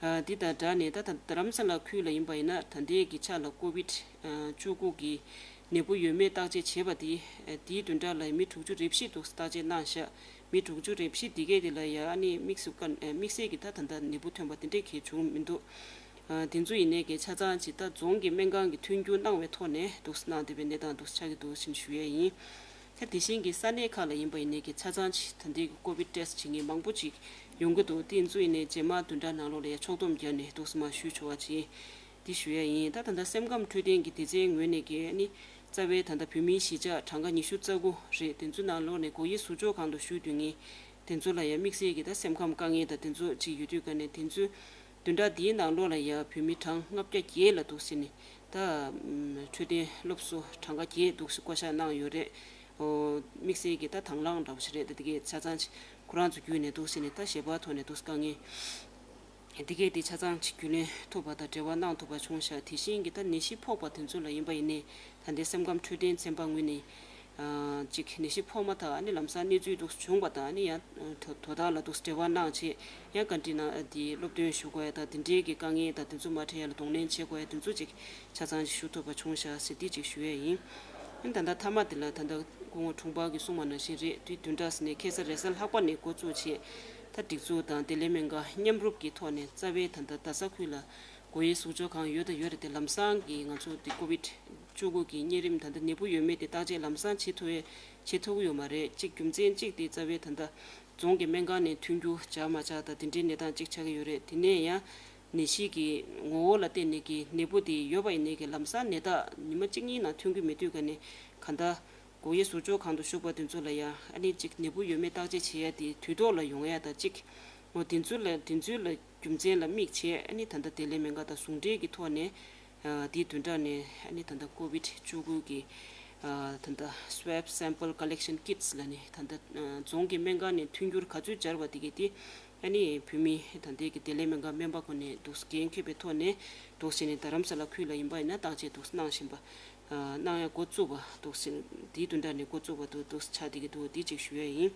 ཨ་འདི་དང་སྦྲགས་ནས་ད་ད་རྡ་རམ་ས་ལ་ཁུལ་ལ་ཡིན་པ་ཡིན་ན་ད་ལྟའི་གི་ཆ་ལ་ཀོ་བིད་བཅུ་དགུ་གི་ནད་འབུ་ཡོད་མེད་བརྟག་དཔྱད་བྱས་པ་དེ་དེའི་བདུན་ཕྲག་ལ་མི་དྲུག་ཅུ་རེ་བཞི་འདུག་བརྟག་དཔྱད་གནང་ཤག་མི་དྲུག་ཅུ་རེ་བཞི་དེ་གས་དེ་ལ་ཡང་ཨ་ནི་དམིགས་སུ་བཀར་དམིགས་བསལ་གྱི་ད་ད་ལྟ་ནད་འབུ་ཐོན་པ་དེ་འདྲས་གས་བྱུང་མི་འདུག་ཨ་དེ་ཚོ་ཡིན་ནའི་གས་ཆ་ཚང་ཅིག་ད་རྫོང་གི་སྨན་ཁང་གི་མཐུན་འགྱུར་གནང་བའི་ཐོག་ནས་འདུག་གནང་བསྡད་པའི་གནས་སྟངས་འདུག་ཆགས་ཀྱི་འདུག་ཟིན་ཞུ་ཡས་ཡིན། ད་དེ་བཞིན་གྱི་ས་གནས་ཁག་ལ་ཡིན་པ་ཡིན་ནའི་གི་ཆ་ཚང་ཅིག་ད་ལྟའི་གི་ཀོ་བིད་ཊེ་སི་བྱེད་མཁན་མང་པོ་ཅིག་ཡོང་གི་འདུག་དེ་ཚོ་ཡིན་ནའི་རྗེས་མ་བདུན་ཕྲག་ནང་ལོགས་ལ་ཡང་ཕྱོགས་བསྡོམས་བརྒྱབ་ནས་འདུག་སེ་མར་ཞུ་ཆོག་པ་ཅིག་འདི་ཞུ་ཡ་ཡིན། ད་ད་ལྟ་སེམས་ཁམས་འཕྲོད་བསྟེན་གྱི་སྡེ་ཚན་ངོས་ནས་ཀྱི་ཨ་ནི་རྩ་བའི་ད་ལྟ་བོད་མིའི་གཞིས་ཆགས་གྲངས་ཀ་ཉི་ཤུ་རྩ་དགུ་རེད། དེ་ཚོའི་ནང་ལོགས་ནས་སྒོ་དབྱེ་ཟུར་འཇོག་ཁང་དུ་བཞུགས་སྡོད་མཁན་དེ་ཚོ་ལ་ཡང་དམིགས་བསལ་གྱི་ད་སེམས་ཁམས་དཀའ་ངལ་དང་དེ་ཚོ་ཅིག་ཡོད་དུས་ཀ་ནས་དེ་ཚོའི་བདུན་ཕྲག་འདིའི་ནང་ལོགས་ལ་ཡང་བོད་མི་གྲངས་ལྔ་བརྒྱ་བརྒྱད་ལ་འདུག་ཟེར་ནས་ད་འཕྲོད་བསྟེན་སློབ་གསོ་གྲངས་ཀ་བརྒྱད་འདུག་སེ་བསྐོ་བཞག་གནང་ཡོད་རེད། ཨོ་དམིགས་བསལ་གྱི་ད་དང་བླངས་འདྲ་བོ་ཞིག་རེད། ད་དེ་གའི་ཆ་ཚང་ཅིག་ཁོ་རང་ཚོ་བརྒྱུད་ནས་འདུག་ཟེར་ནས་ད་ཞལ་པར་ཐོག་ནས་འདུག་དཀའ་ངལ། དེ་གས་དེ་ཆ་ཚང་ཅིག་རྒྱུས་ལོན་ཐུབ་པ་དང་འབྲེལ་བ་གནང་ཐུབ་པ་བྱུང་ཤག་དེ་བཞིན་གྱི་ད་ནད་གཞི་ཕོག་པ་དེ་ཚོ་ལ་ཡིན་པ་ཡིན་ནའི་ད་ལྟའི་སེམས་ཁམས་འཕྲོད་བསྟེན་ཚན་པ་ངོས་ནས་ཨ་ཅིག་ནད་གཞི་ཕོག་མ་ཐག་ཨ་ནི་ལམ་སང་གནས་ཚུལ་འདུག་བྱུང་བ་དང་ཨ་ནི་ཡང་དོ་དོ་བདག་ལ་འདུག་འབྲེལ་བ་གནང་བྱས་ཡང་བཀའ་འདྲི་གནང་དེ་སློབ་སྟོན་ཞུ་དགོས་ཡ་དང་དེ་འདྲའི་གི་དཀའ་ངལ་དང་དེ་ཚོ་མ་འཕྲད་ཡ་ལ་གདོང་ལེན་བྱེད་དགོས་ཡ་དེ་ཚོ་ཅིག་ཆ་ཚང་ཞུ་ཐུབ་པ་བྱུང་ཤག་ཟེར་དེ་ཅིག་ཞུ་ཡ་ཡིན། ཨ་ནི་ད་ལྟ་མཐའ་མ་དེ་ལ་ད་ལྟ་སྐུ་ངོ་དྲུང་འཕར་གྱིས་གསུངས་པ་ནང་བཞིན་རེད། དུས་བདུན་ཕྲག་ཟིན་ནས་ཁ་སང་རེས་གཟའ་ལྷག་པ་ནས་འགོ་བཙུགས་བྱས་ད་སྒྲིག་འཛུགས་དང་བདེ་ལེགས་སྨན་ཁང་མཉམ་རུབ་ཀྱི་ཐོག་ནས་རྩ་བའི་ད་ལྟ་རྡ་ས་ཁུལ་ལ་སྒོ་དབྱེ་ཟུར་འཇོག་ཁང་ཡོད་དང་ཡོད་རེད་དེ་ལམ་སང་གི་ང་ཚོ་དེ་ཀོ་བིད་བཅུ་དགུ་གི་གཉན་རིམས་ད་ལྟ་ནད་འབུ་ཡོད་མེད་དེ་བརྟག་དཔྱད་ལམ་སང་བྱེད་ཐུབ་ཡས་བྱེད་ཐུབ་ཀྱི་ཡོད་མ་རེད། གཅིག་རྒྱུ་མཚན་གཅིག་དེ་རྩ་བའི་ད་ལྟ་རྫོང་གི་སྨན་ཁང་ནས་མཐུན་འགྱུར་བྱ་མ་བྱ་དང་དེ་འདྲའི་གནས་སྟངས་གཅིག་ཆགས་ཀྱི་ཡོད་རེད། དེ་ནས་ཡང་ནད་གཞི་གི་ངོ་བོ་ལ་བརྟེན་ནས་ཀྱི་ནད་འབུ་དེ་ཡོད་པ་ཡིན་ནའི་གི་ལམ་སང་ནད་རྟགས་ཉི་མ་གཅིག་གཉིས་ནང་ཐོན་གྱི་མེད་དུས་ཀ་ནས་གང་ལྟར་སྒོ་དབྱེ་ཟུར་འཇོག་ཁང་དུ་བཞུགས་པ་དེ་ཚོ་ལ་ཡང་ཨ་ནི་གཅིག་ནད་འབུ་ཡོད་མེད་བརྟག་དཔྱད་བྱེད་ཡ་དེ་དུས་ཐོག་ལ་ཡོང་ཡ་དང་གཅིག་འོ་དེ་ཚོ་ལ་དེ་ཚོ་ལ་རྒྱུ་མཚན་ལ་དམིགས་བྱས་ཨ་ནི་ད་ལྟ་བདེ་ལེགས་སྨན་ཁང་དང་ཟུང་འབྲེལ་གྱི་ཐོག་ནས་ཨ་དེའི་བདུན་ཕྲག་ནས་ཨ་ནི་ད་ལྟ་ཀོ་བིད་བཅུ་དགུ་གི་ཨ་ད་ལྟ་Swab Sample Collection Kits ལ་ནི་ད་ལྟ་ཨ་རྫོང་གི་སྨན་ཁང་ནས་མཐུན་འགྱུར་ག་ཚོད་སྦྱར་བ་དེ་གས་དེ་ཨ་ནི་བོད་མི་ད་ལྟའི་གི་བདེ་ལེགས་སྨན་ཁང་སྨན་པ་ཁོ་ནས་འདུག་འགན་འཁྱེར་བའི་ཐོག་ནས་འདུག་བྱས་ནས་རྡ་རམ་ས་ལ་ཁུལ་ལ་ཡིན་པ་ཡིན་ན་བརྟག་དཔྱད་འདུག་གནང་བཞིན་པ། གནང་ཡ་འགོ་བཙུགས་པ་འདུག་ཟིན་དེའི་བདུན་ཕྲག་ནས་འགོ་བཙུགས་པ་འདུག་འདུག་ཆགས་བསྡད་ཀྱི་འདུག་འདི་གཅིག་ཞུ་ཡ་ཡིན།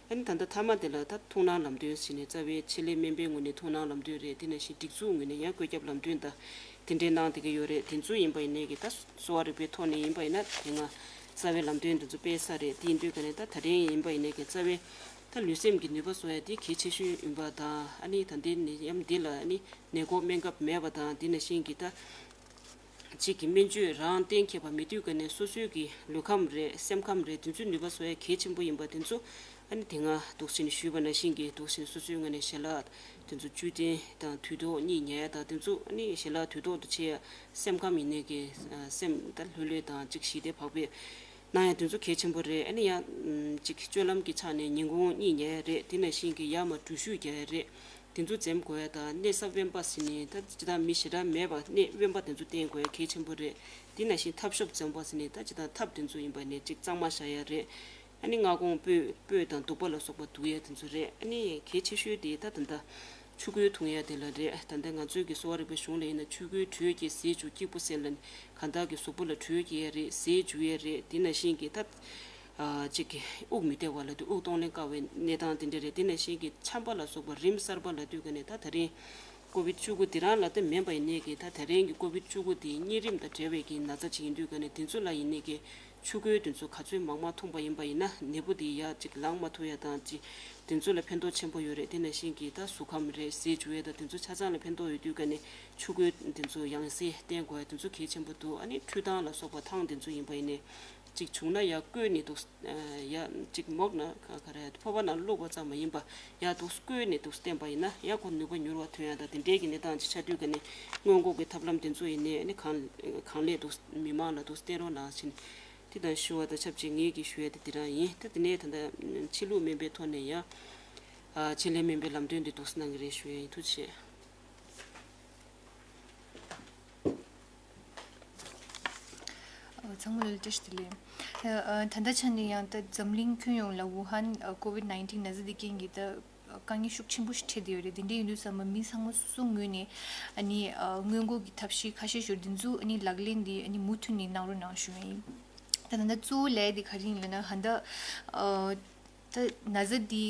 ཨ་ནི་ད་ལྟ་མཐའ་མ་དེ་ལ་ད་ཐུགས་སྣང་ལམ་སྟོན་ཟེར་ནས་རྩ་བའི་ཆེད་ལས་སྨན་པའི་ངོས་ནས་ཐུགས་སྣང་ལམ་སྟོན་རེད། དེ་ནང་བཞིན་སྒྲིག་འཛུགས་ངོས་ནས་ཡང་བཀོད་ཁྱབ་ལམ་སྟོན་དང་དེ་འདྲའི་གནང་བསྡད་ཀྱི་ཡོད་རེད། དེ་ཚོ་ཡིན་པ་ཡིན་ནའི་གི་ད་གསོ་བ་རིག་པའི་ཐོག་ནས་ཡིན་པ་ཡིན་ན་དེ་སྔ་རྩ་བའི་ལམ་སྟོན་དེ་ཚོ་སྤེལ་ས་རེད། དེ་ཡིན་དུས་ག་ནས་ད་ད་རིང་ཡིན་པ་ཡིན་ནའི་གི་རྩ་བའི་ད་ལུས་སེམས་ཀྱི་ནུས་པ་གསོ་ཡ་དེ་གལ་ཆེ་ཤོས་ཡིན་པ་དང་ཨ་ནི་ད་ལྟའི་ནད་ཡམས་འདི་ལ་ཨ་ནི་ནད་འགོག་སྨན་ཁབ་མེད་པ་དང་དེ་ནང་བཞིན་གྱི་ད། གཅིག་གི་སྨན་བཅོས་རང་གཏན་འཁེལ་བ་མེད་དུས་ཀ་ནས་སོ་སོའི་གི་ལུས་ཁམས་རེད་སེམས་ཁམས་རེད་དེ་ཚོའི་ནུས་པ་གསོ་ཡ་གལ་ཆེན་པོ་ཡིན་པ་དེ་ཚོ་ཨ་ནི་དེ་སྔ་འདུག་བཞིན་ཞུས་པ་ནང་བཞིན་གྱི་འདུག་བཞིན་སོ་སོའི་ངོས་ནས་ཞལ་ལག་དེ་ཚོ་བཅུད་ལྡན་དང་དུས་ཐོག་གཉིད་ཉལ་ཡ་དང་དེ་ཚོ་ཨ་ནི་ཞལ་ལག་དུས་ཐོག་ཏུ་བྱེད་ཡ་སེམས་ཁམས་ཡིན་ནའི་གི་སེམས་ད་ལྷོད་ལྷོད་དང་གཅིག་ཞི་བདེ་བག་ཕེབས་གནང་ཡ་དེ་ཚོ་གལ་ཆེན་པོ་རེད། ཨ་ནི་ཡང་གཅིག་སྤྱོད་ལམ་གྱི་ཆ་ནས་ཉིན་གུང་གཉིད་ཉལ་ཡ་རེད། དེ་ནང་བཞིན་གྱི་ཡར་མར་འགྲུལ་བཞུད་རྒྱག་ཡ་རེད། དེ་ཚོ་འཛེམ་དགོས་ཡ་དང་གནས་ས་དབེན་པ་ཟེར་ནས་ད་ཅི་ད་མི་ཞེ་དྲག་མེད་པ་གནས་དབེན་པ་དེ་ཚོ་བསྟེན་དགོས་ཡ་གལ་ཆེན་པོ་རེད། དེ་ནང་བཞིན་ཐབ་ཤོབ་འཛོམས་པ་ཟེར་ནས་ད་ཅི་ད་ཐབ་དེ་ཚོ་ཡིན་པ་ནས་གཅིག་གཙང་མ་བཞག་ཡ་རེད། ཨ་ནི་སྔ་དགོང་སྤོས་སྤོས་དང་བདུག་པ་ལ་སོགས་པ་བདུག་ཡ་དེ་ཚོ་རེད། ཨ་ནི་གལ་ཆེ་ཤོས་དེ་ད་ད་ད་ཆུ་ཁོལ་འཐུང་ཡ་དེ་ལ་རེད། ད་ལྟ་ང་ཚོའི་གི་གསོ་བ་རིག་པའི་གཞུང་ལ་ཡིན་ན་ཆུ་ཁོལ་དྲོད་ཀྱིས་ཟས་བཅུག་སྐྱིགས་པུ་ཟེར་ལ་ནི་གང་དག་གི་གཟུགས་པོ་ལ་དྲོད་སྐྱེ་ཡ་རེད་ཟས་འཇུ་ཡ་རེད། དེ་ནང་བཞིན་གྱི་ད། ཨ་གཅིག་གི་དབུགས་མི་བདེ་བ་ལ་དུས་དབུགས་གཏོང་ལེན་དཀའ་བའི་གནས་སྟངས་དེ་འདྲ་རེད། དེ་ནང་བཞིན་གྱི་ཆམ་པ་ལ་སོགས་པ་རིམས་གསར་པ་ལ་དུས་ཀ་ནས་ད་ད་རིང་ ཀོ་བིད་བཅུ་དགུ་འདི་རང་ལ་དེ་མིན་པ་ཡིན་ནའི་གི་ད་དེ་རིང་གི་ཀོ་བིད་བཅུ་དགུ་དེ་གཉན་རིམས་དང་འབྲེལ་བའི་གི་ན་ཚ་ཅིག་ཡིན་དུས་ཀ་ནས་དེ་ཚོ་ལ་ཡིན་ནའི་གི་ཆུ་ཁོལ་དེ་ཚོ་ག་ཚོད་མང་མང་འཐུང་པ་ཡིན་པ་ཡིན་ན་ནད་འབུ་དེ་ཡར་ཅིག་ལངས་མ་ཐུབ་ཡ་དང་ཅིག་དེ་ཚོ་ལ་ཕན་ཐོགས་ཆེན་པོ་ཡོད་རེད། དེ་ནང་བཞིན་གི་ད་གཟུགས་ཁམས་རེད། ཟས་བཅུ་ཡ་དང་དེ་ཚོ་ཆ་ཚང་ལ་ཕན་ཐོགས་ཡོད་དུས་ཀ་ནས་ཆུ་ཁོལ་དེ་ཚོ་ཡང་སེ་བསྟེན་དགོས་ཡ་དེ་ཚོ་གལ་ཆེན་པོ་འདུག་ཨ་ནི་འཕྲུལ་ཐང་ལ་སོགས་པ་ཐང་དེ་ཚོ་ཡིན་པ་ཡིན་ནའི་ཅིག་བྱུང་ན་ཡར་བསྐོལ་ནས་འདུག་ཡ་གཅིག་མོག་ན་ག་ག་རེ་ཕོར་པ་ནང་བླུགས་པ་ཙམ་མ་ཡིན་པ་ཡ་འདུག་སྐོལ་ནས་འདུག་བསྟེན་པ་ཡིན་ན་ཡ་ཁོ་ནུས་པ་མྱུར་བ་ཐོན་ཡ་དང་དེ་འདྲའི་གི་གནས་སྟངས་ཅིག་ཆགས་དུས་ཀ་ནས་སྔོན་འགོག་གི་ཐབས་ལམ་དེ་ཚོ་ཡིན་ནའི་ནི་གང་གང་ལེགས་འདུག་མི་མང་ལ་འདུག་བསྟན་རོགས་གནང་ཕྱིན་དེ་དང་ཞུ་བ་དང་ཆབས་ཅིག་ངེད་ཀྱིས་ཞུ་ཡ་དེ་དེ་རང་ཡིན། ད་དེ་ནས་ད་ལྟ་ཕྱི་ལུགས་སྨན་པའི་ཐོག་ནས་ཡ་ཕྱི་ལས་སྨན་པའི་ལམ་སྟོན་དེ་འདུག་གནང་གི་རེད་ཞུ་ཡ་ཡིན། ཐུགས་རྗེ་ཆེ། ཚང་མ་ལ་བཀྲ་ཤིས་བདེ་ལེགས། ད་ལྟ་ཆ་ནས་ཡང་ད་འཛམ་གླིང་ཁྱོན་ཡོངས་ལ་ཝུ་ཧན་ཀོ་བིད་ནའིན་ཊིན་ན་ཚ་འདི་རྐྱེན་གྱིས་ད་དཀའ་ངལ་ཤུགས་ཆེན་པོ་ཞིག་འཕྲད་བསྡད་ཡོད་རེད། དེ་འདྲ་ཡིན་དུས་ཙམ་པ་མི་ཚང་མ་སོ་སོ་ངོས་ནས་ཨ་ནི་སྔོན་འགོག་གི་ཐབས་ཤེས་ཁ་ཤས་ཤིག་ཡོད་རེད། འདི་ཚོ་ཨ་ནི་ལག་ལེན་འདི་ཨ་ནི་མུ་མཐུད་ནས་གནང་རོགས་གནང་ཞུ་ཡ་ཡིན། ད་ད་ལྟ་གཙོ་བོ་ལས་འདི་ག་རེ་ཡིན་ལབ་ན་ཧ་ད་ད་ན་ཚ་འདི་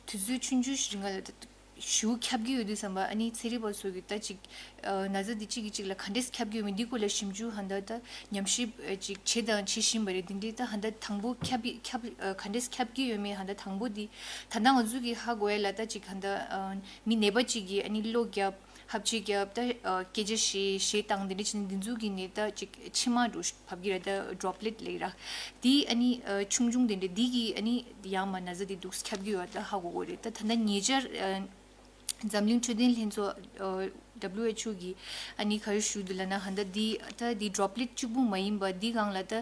དུས་ཚོད་ཆུང་ཆུང་ཞིག་རིང་ལ་ད་ཞེ་པོ་ཁྱབ་ཀྱི་ཡོད་དུས་ཙམ་པ་ཨ་ནི་ཚན་རིག་པ་ཚོ་གིས་ད་ཅིག་ན་ཚ་འདི་གཅིག་གིས་གཅིག་ལ་ག་འདྲས་ཁྱབ་ཀྱི་ཡོད་མེད་འདི་སྐོར་ལ་ཞིབ་འཇུག་ཧ་ད་ད་ཉམས་ཞིབ་ཅིག་བྱས་དང་བྱེད་བཞིན་པ་རེད། འདི་འདྲའི་ད་ཧ་ད་དང་པོ་ཁྱབ་ཁྱབ་ག་འདྲས་ཁྱབ་ཀྱི་ཡོད་མེད་ཧ་ད་དང་པོ་འདི་ད་ལྟ་ང་ཚོ་གིས་ཧ་གོ་ཡ་ལ་ད་ཅིག་ཧ་ད་མི་ནད་པ་གཅིག་གིས་ཨ་ནི་གློ་བརྒྱབ། ཧབ་ཆེ་རྒྱབ་ད་སྐད་ཆ་བཤད་གཞས་བཏང་དེ་འདྲ་བྱས་ནས་འདི་ཚོ་གི་ནས་ད་ཅིག་མཆིལ་མ་འགྲོ་བབས་ཀྱི་རེད། ད་ཌོབ་ལེཊ་ལབ་ཀྱི་ར། འདི་ཨ་ནི་ཆུང་ཆུང་དེ་འདྲ་འདི་གི་ཨ་ནི་ཡང་མ་ན་ཚ་འདི་འདུག་ཁྱབ་ཀྱི་ཡོད་ད་ཧ་གོ་གོ་རེད། ད་ད་ལྟ་ཉེ་ཆར་འཛམ་གླིང་འཕྲོད་བསྟེན་ལྷན་ཚོགས་ཌབ་ལིའུ་ཨེཆ་ཨོ་གི་ཨ་ནི་ག་རེ་ཞུ་འདུག་ལབ་ན་ཧ་ད་འདི་ད་འདི་ཌོབ་ལེཊ་གཅིག་པུ་མ་ཡིན་པ་འདི་སྒང་ལ་ད་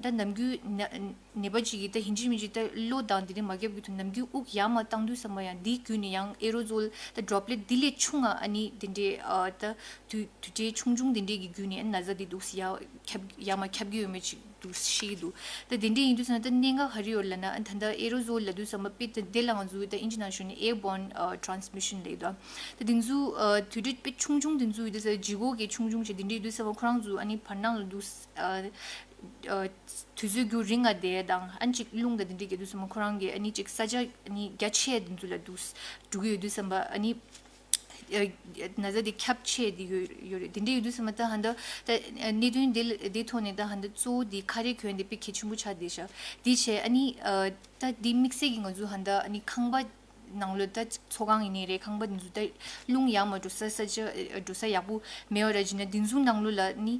ད་ནམ་རྒྱུན་ན། ནད་པ་གཅིག་གིས་ད་ཡིན་གཅིག་མིན་གཅིག་ད་གློ་དང་དེ་འདྲ་མ་བརྒྱབ་ཀྱི་འདུག་ནམ་རྒྱུན་དབུགས་ཡར་མར་བཏང་དུས་ཙམ་པ་ཡང་འདིའི་བརྒྱུད་ནས་ཡང་ཨེ་རོ་ཛོལ་ད་ཌོབ་ལེཊ་འདི་ལས་ཆུང་ང་ཨ་ནི་དེ་འདྲའི་ཨ་ད་དུད་དུད་འགྲོའི་ཆུང་ཆུང་དེ་འདྲའི་གི་བརྒྱུད་ནས་ཨ་ན་ཚ་འདི་འདུག་ཡ་ཁྱབ་ཡར་མར་ཁྱབ་ཀྱི་ཡོད་མེད་ཅིག་འདུག་ཤེས་ཀྱི་འདུག་ད་དེ་འདྲ་ཡིན་དུས་ཙམ་ད་གནད་འགག་ག་རེ་ཡོད་ལབ་ན་ཨ་ད་ད་ཨེ་རོ་ཛོལ་ལབ་དུས་ཙམ་པ་དཔེ་ད་དེ་ལ་ང་ཚོ་ད་ཨིན་ཇི་ནང་ཞུ་ནས་airborne transmission ལབ་ཡོད་དོ། ད་དེ་ཚོ་དུད་འགྲོ་དཔེ་ཆུང་ཆུང་དེ་ཚོ་ཡོད་དུས་ཙམ་ལྗིད་ཁོག་གི་ཆུང་ཆུང་བྱས་དེ་འདྲ་ཡོད་དུས་ཙམ་པ་ཁོ་རང་ཚོ་ཨ་ནི་བར་སྣང་ལ་འདུག་དུས་ཚོད་རྒྱུན་རིང་ང་བསྡད་དང་ཨ་ནི་ཅིག་རླུང་དང་དེ་འདྲ་རྒྱག་དུས་ཙམ་པ་ཁོ་རང་གིས་ཨ་ནི་ཅིག་ས་ཆ་ཨ་ནི་རྒྱ་ཆེ་དེ་ཚོ་ལ་འདུག་འགྲོ་གི་ཡོད་དུས་ཙམ་པ་ཨ་ནི་ན་ཚ་དེ་ཁྱབ་ཆེ་དེ་ཡོད་ཡོད་རེད། དེ་འདྲ་ཡོད་དུས་ཙམ་པ་ད་ཧ་ད་ད་གནད་དོན་དེ་དེ་ཐོག་ནས་ད་ཧ་ད་གཙོ་བོ་དེ་ཁ་རས་གོན་དེ་དཔེ་གལ་ཆེན་པོ་ཆགས་བསྡད་ཤག་དེ་བྱས་ཨ་ནི་ད་དེ་དམིགས་བསལ་གྱི་ང་ཚོ་ཧ་ད་ཨ་ནི་ཁང་པ་ནང་ལོགས་ད་ཚོགས་ཁང་ཡིན་ནའི་རེད། ཁང་པ་དེ་ཚོ་ད་རླུང་ཡར་མར་འགྲོ་ས་ས་ཆ་འགྲོ་ས་ཡག་པོ་མེད་པ་ར་བྱས་ན་དེ་ཚོ་ནང་ལོགས་ལ་ནི།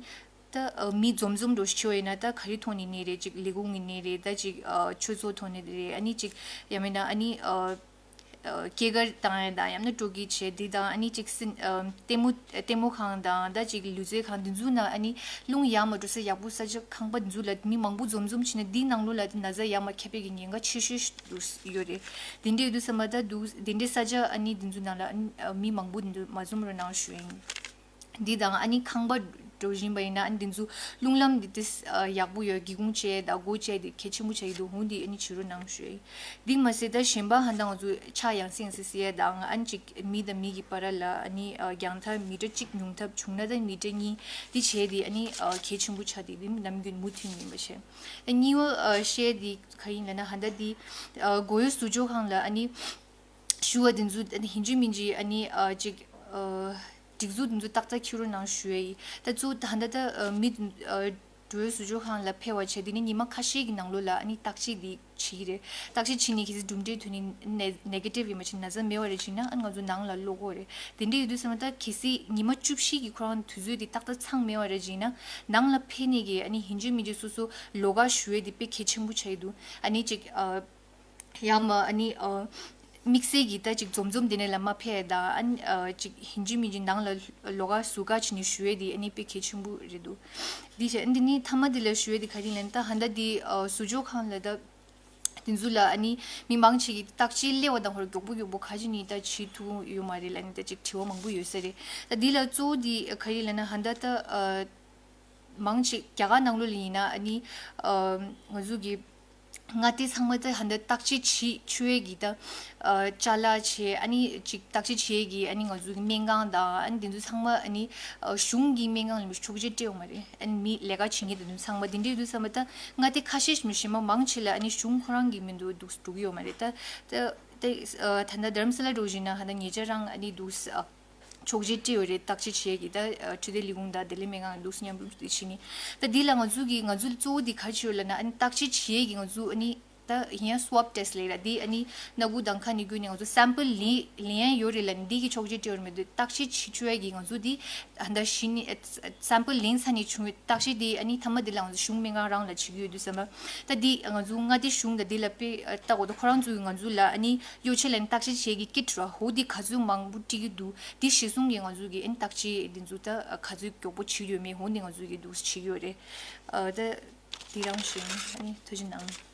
ད་མི་འཛོམས་འཛོམས་འགྲོ་ཤོར་ཡིན་ན་ད་ག་རེ་ཐོག་ནས་ནི་རེད། ཅིག་ལས་ཁུངས་ནས་ནི་རེད། ད་ཅིག་ཆོས་ཚོགས་ཐོག་ནས་རེད། ཨ་ནི་ཅིག་ཡང་མིན་ན་ཨ་ནི་སྐྱེས་སྐར་བཏང་ཡ་དང་ཡང་ན་སྤྲོ་སྐྱིད་བྱས་འདི་དང་ཨ་ནི་ཅིག་སྲིན་ལྟད་མོ་ལྟད་མོ་ཁང་དང་ད་ཅིག་ལུས་རྩལ་ཁང་འདི་ཚོ་ན་ཨ་ནི་རླུང་ཡར་མར་འགྲོ་ས་ཡག་པོ་ས་ཆ་ཁང་པ་འདི་ཚོ་ལ་མི་མང་པོ་འཛོམས་འཛོམས་བྱས་ན་འདི་ནང་ལོགས་ལ་ན་ཚ་ཡར་མར་ཁྱབ་པའི་གི་ཉེན་ཁ་ཆེ་ཤོས་ཤིག་ཡོད་རེད། དེ་འདྲའི་དུས་ཙམ་པ་ད་འདུག་དེ་འདྲའི་ས་ཆ་ཨ་ནི་འདི་ཚོ་ནང་ལ་ཨ་ནི་མི་མང་པོ་འདི་ཚོ་མ་འཛོམས་རོགས་གནང་ཞུ་ཡིན། འདི་དང་ཨ་ནི་ཁང་པ་འགྲོ་བཞིན་པ་ཡིན་ན་ཨ་ནི་འདི་ཚོ་རླུང་ལམ་འདི་ཏིས་ཡག་པོ་ཡོད་སྒེའུ་ཁུང་བཅས་དང་སྒོ་བཅས་འདི་གལ་ཆེན་པོ་ཆགས་ཀྱི་འདུག་འོ་འདི་ཨ་ནི་བྱེད་རོགས་གནང་ཞུ་ཡ་ཡིན། འདི་མ་ཟད་ད་གཞན་པ་ཧ་ད་ང་ཚོ་ཕྱག་ཡང་སེ་ཡང་སེ་བསིལ་ཡ་དང་ཨ་ནི་ཅིག་མི་དང་མི་གི་བར་ལ་ཨ་ནི་རྒྱང་ཐག་མི་ཊར་གཅིག་ཉུང་ཐབས་བྱུང་ན་ད་མི་ཊར་གཉིས་འདི་བྱས་འདི་ཨ་ནི་གལ་ཆེན་པོ་ཆགས་འདི་འདི་ནམ་རྒྱུན་མུ་མཐུད་ཡིན་པ་བྱས། གཉིས་པ་བཤད་འདི་ག་ཡིན་ལབ་ན་ཧ་ད་འདི་སྒོ་ཡོལ་ཟུར་འཇོག་ཁང་ལ་ཨ་ནི། ཞུ་བ་དེ་ཚོ་ཨ་ནི་ཡིན་གཅིག་མིན་གཅིག་ཨ་ནི་ཨ་ཅིག་ཨ་སྒྲིག་འཛུགས་དེ་ཚོ་ཏག་ཏག་འཁྱེར་རོགས་གནང་ཞུ་ཡ་ཡིན། ད་གཙོ་ད་ལྟ་ད་ཨ་མི་ཨ་སྒོ་ཡོལ་ཟུར་འཇོག་ཁང་ལ་ཕེབས་པ་བྱས་དེ་ནས་ཉི་མ་ཁ་ཤས་ཀྱི་ནང་ལོགས་ལ་ཨ་ནི་བརྟག་དཔྱད་དེ་བྱེད་ཀྱི་རེད། བརྟག་དཔྱད་བྱས་ནས་གལ་སྲིད་གྲུབ་འབྲས་ཐོན་ནས་ནེ་ནེ་གེ་ཊིབ་ཡིན་པ་བྱས་ན་ཚ་མེད་པ་རེད་བྱས་ན་ཨ་ནི་ང་ཚོ་ནང་ལ་ལོག་དགོས་རེད། དེ་འདྲ་ཡོད་དུས་ཙམ་པ་ད་གལ་སྲིད་ཉི་མ་བཅུ་བཞི་གི་ཁོ་རང་དུས་ཚོད་དེ་ཏག་ཏག་ཚང་མེད་པ་རེད་བྱས་ན་ནང་ལ་ཕེབས་ནས་ཀྱི་ཨ་ནི་ཡིན་གཅིག་མིན་གཅིག་སོ་སོ་ལོགས་ཀ་ཞུ་ཡ་དེ་དཔེ་གལ་ཆེན་པོ་ཆགས་ཀྱི་འདུག་ཨ་ནི་ཅིག་ཨ། ཡང་མ་ཨ་ནི་ཨ་དམིགས་བསལ་གྱི་ད་ཅིག་འཛོམས་འཛོམས་དེ་ནས་ལ་མ་ཕེབས་དང་ཨ་ནི་ཨ་ཅིག་ཡིན་གཅིག་མིན་གཅིག་ནང་ལ་ལོགས་ཀ་ཟུར་བཀག་བྱས་ནས་བཞུགས་ཡས་དེ་ཨ་ནི་དཔེ་གལ་ཆེན་པོ་རེད་འདུག་འདི་བྱས་འདི་ནི་མཐའ་མ་དེ་ལ་ཞུ་ཡས་དེ་ག་རེ་ལབ་ན་ད་ཧ་ད་དེ་ཨ་ཟུར་འཇོག་ཁང་ལ་ད་དེ་ཚོ་ལ་ཨ་ནི་མི་མང་ཆེ་གི་བརྟག་དཔྱད་སླེབས་པ་དང་ཧོར་མགྱོགས་པོ་མགྱོགས་པོ་ག་ཅི་ནི་ད་བྱེད་ཐུབ་ཡོད་མ་རེད་ལ་ཨ་ནི་ད་ཅིག་དྲི་བ་མང་པོ་ཡོད་ས་རེད། ད་འདི་ལ་གཙོ་བོ་དེ་ག་རེ་ལབ་ན་ཧ་ད་ད་ཨ། མང་ཆེ་རྒྱ་གར་ནང་ལོགས་ལ་ཡིན་ན་ཨ་ནི་ཨ་ང་ཚོ་གི་མངའ་སྡེ་ཚང་མ་ད་ཧ་ད་བརྟག་དཔྱད་བྱེད་བཅུག་ཡས་ཀྱི་ད་ཨ་ཅ་ལག་བྱས་ཨ་ནི་ཅིག་བརྟག་དཔྱད་བྱེད་ཡས་ཀྱི་ཨ་ནི་ང་ཚོ་གི་སྨན་ཁང་དང་ཨ་ནི་དེ་ཚོ་ཚང་མ་ཨ་ནི་ཨ་གཞུང་གི་སྨན་ཁང་ལ་མི་ཆོག་མཆན་སྤྲད་ཡོད་མ་རེད། ཨ་ནི་མི་ལས་ཀ་བྱེད་མཁན་དེ་ཚོ་ཚང་མ་དེ་འདྲ་ཡོད་དུས་ཙམ་པ་ད་མངའ་སྡེ་ཁ་ཤས་ཤིག་མི་གཞན་པ་མང་ཆེ་ལ་ཨ་ནི་གཞུང་ཁོ་རང་གི་མི་འདུག་འདུག་འགྲོ་གི་ཡོད་མ་རེད། ད་ད་ད་ཨ་ད་ད་དྷ་རམ་ས་ལ་འགྲོ་བཞིན་ན་ཧ་ད་ཉེ་ཆར་རང་ཨ་ནི་འདུག་ཨ། ཆོག་མཆན་སྤྲད་ཡོད་རེད། བརྟག་དཔྱད་བྱེད་ཡས་ཀྱི་ད་ཨ་འཕྲོད་བསྟེན་ལས་ཁུངས་དང་དེ་ལས་སྨན་ཁང་གི་འདུག་སེ་མཉམ་རུབ་དེ་བྱས་ནས། ད་འདི་ལ་ང་ཚོ་གི་ང་ཚོ་གཙོ་བོ་འདི་ག་རེ་བྱས་ཡོད་ལབ་ན། ཨ་ནི་བརྟག་དཔྱད་བྱེད་ཡས་ཀྱི་ང་ཚོ་ཨ་ནི་ད་ཡིན་ཡང་swab test ལབ་ཡས་ར། འདི་ཨ་ནི་སྣ་ཁུག་དང་ཁ་ནས་བརྒྱུད་ནས་ང་ཚོ་sample ལེན་ལེན་ཡས་ཡོད་རེད་ལབ་ནས་འདི་གི་ཆོག་མཆན་སྤྲད་ཡོད་རེད་མི་འདུག་བརྟག་དཔྱད་བྱེད་བཅུག་ཡས་ཀྱི་ང་ཚོ་འདི་ཨ་ད་གཞི་ནས་sample ལེན་ཚར་ནས་བྱུང་བའི་བརྟག་དཔྱད་དེ་ཨ་ནི་མཐའ་མ་འདི་ལ་ང་ཚོ་གཞུང་སྨན་ཁང་རང་ལ་བྱེད་ཀྱི་ཡོད་དུས་ཙམ་པ། ད་འདི་ང་ཚོ་མངའ་སྡེ་གཞུང་དང་འདི་ལ་དཔེ་ལྟ་དགོས་འདུག་ཁོ་རང་ཚོ་གིས་ང་ཚོ་ལ་ཨ་ནི་གཡོ་ཇ་ལབ་ནས་བརྟག་དཔྱད་བྱེད་ཀྱི་ཀིཊ་ར་འོ་འདི་ག་ཚོད་མང་པོ་སྤྲད་ཀྱི་འདུག་འདི་གཞི་བཟུང་གིས་ང་ཚོ་གིས་ཨ་ནི་བརྟག་དཔྱད་འདི་ཚོ་ད་ག་ཚོད་མགྱོགས་པོ་བྱེད་ཀྱི་ཡོད་མེད་འོ་འདི་ང་ཚོ་གིས་འདུག་བྱེད་ཀྱི་ཡོད་རེད། ཨ་ད་འདི་རང་བཞིན་ཨ་ནི་ཐུགས་རྗེ་གནང་།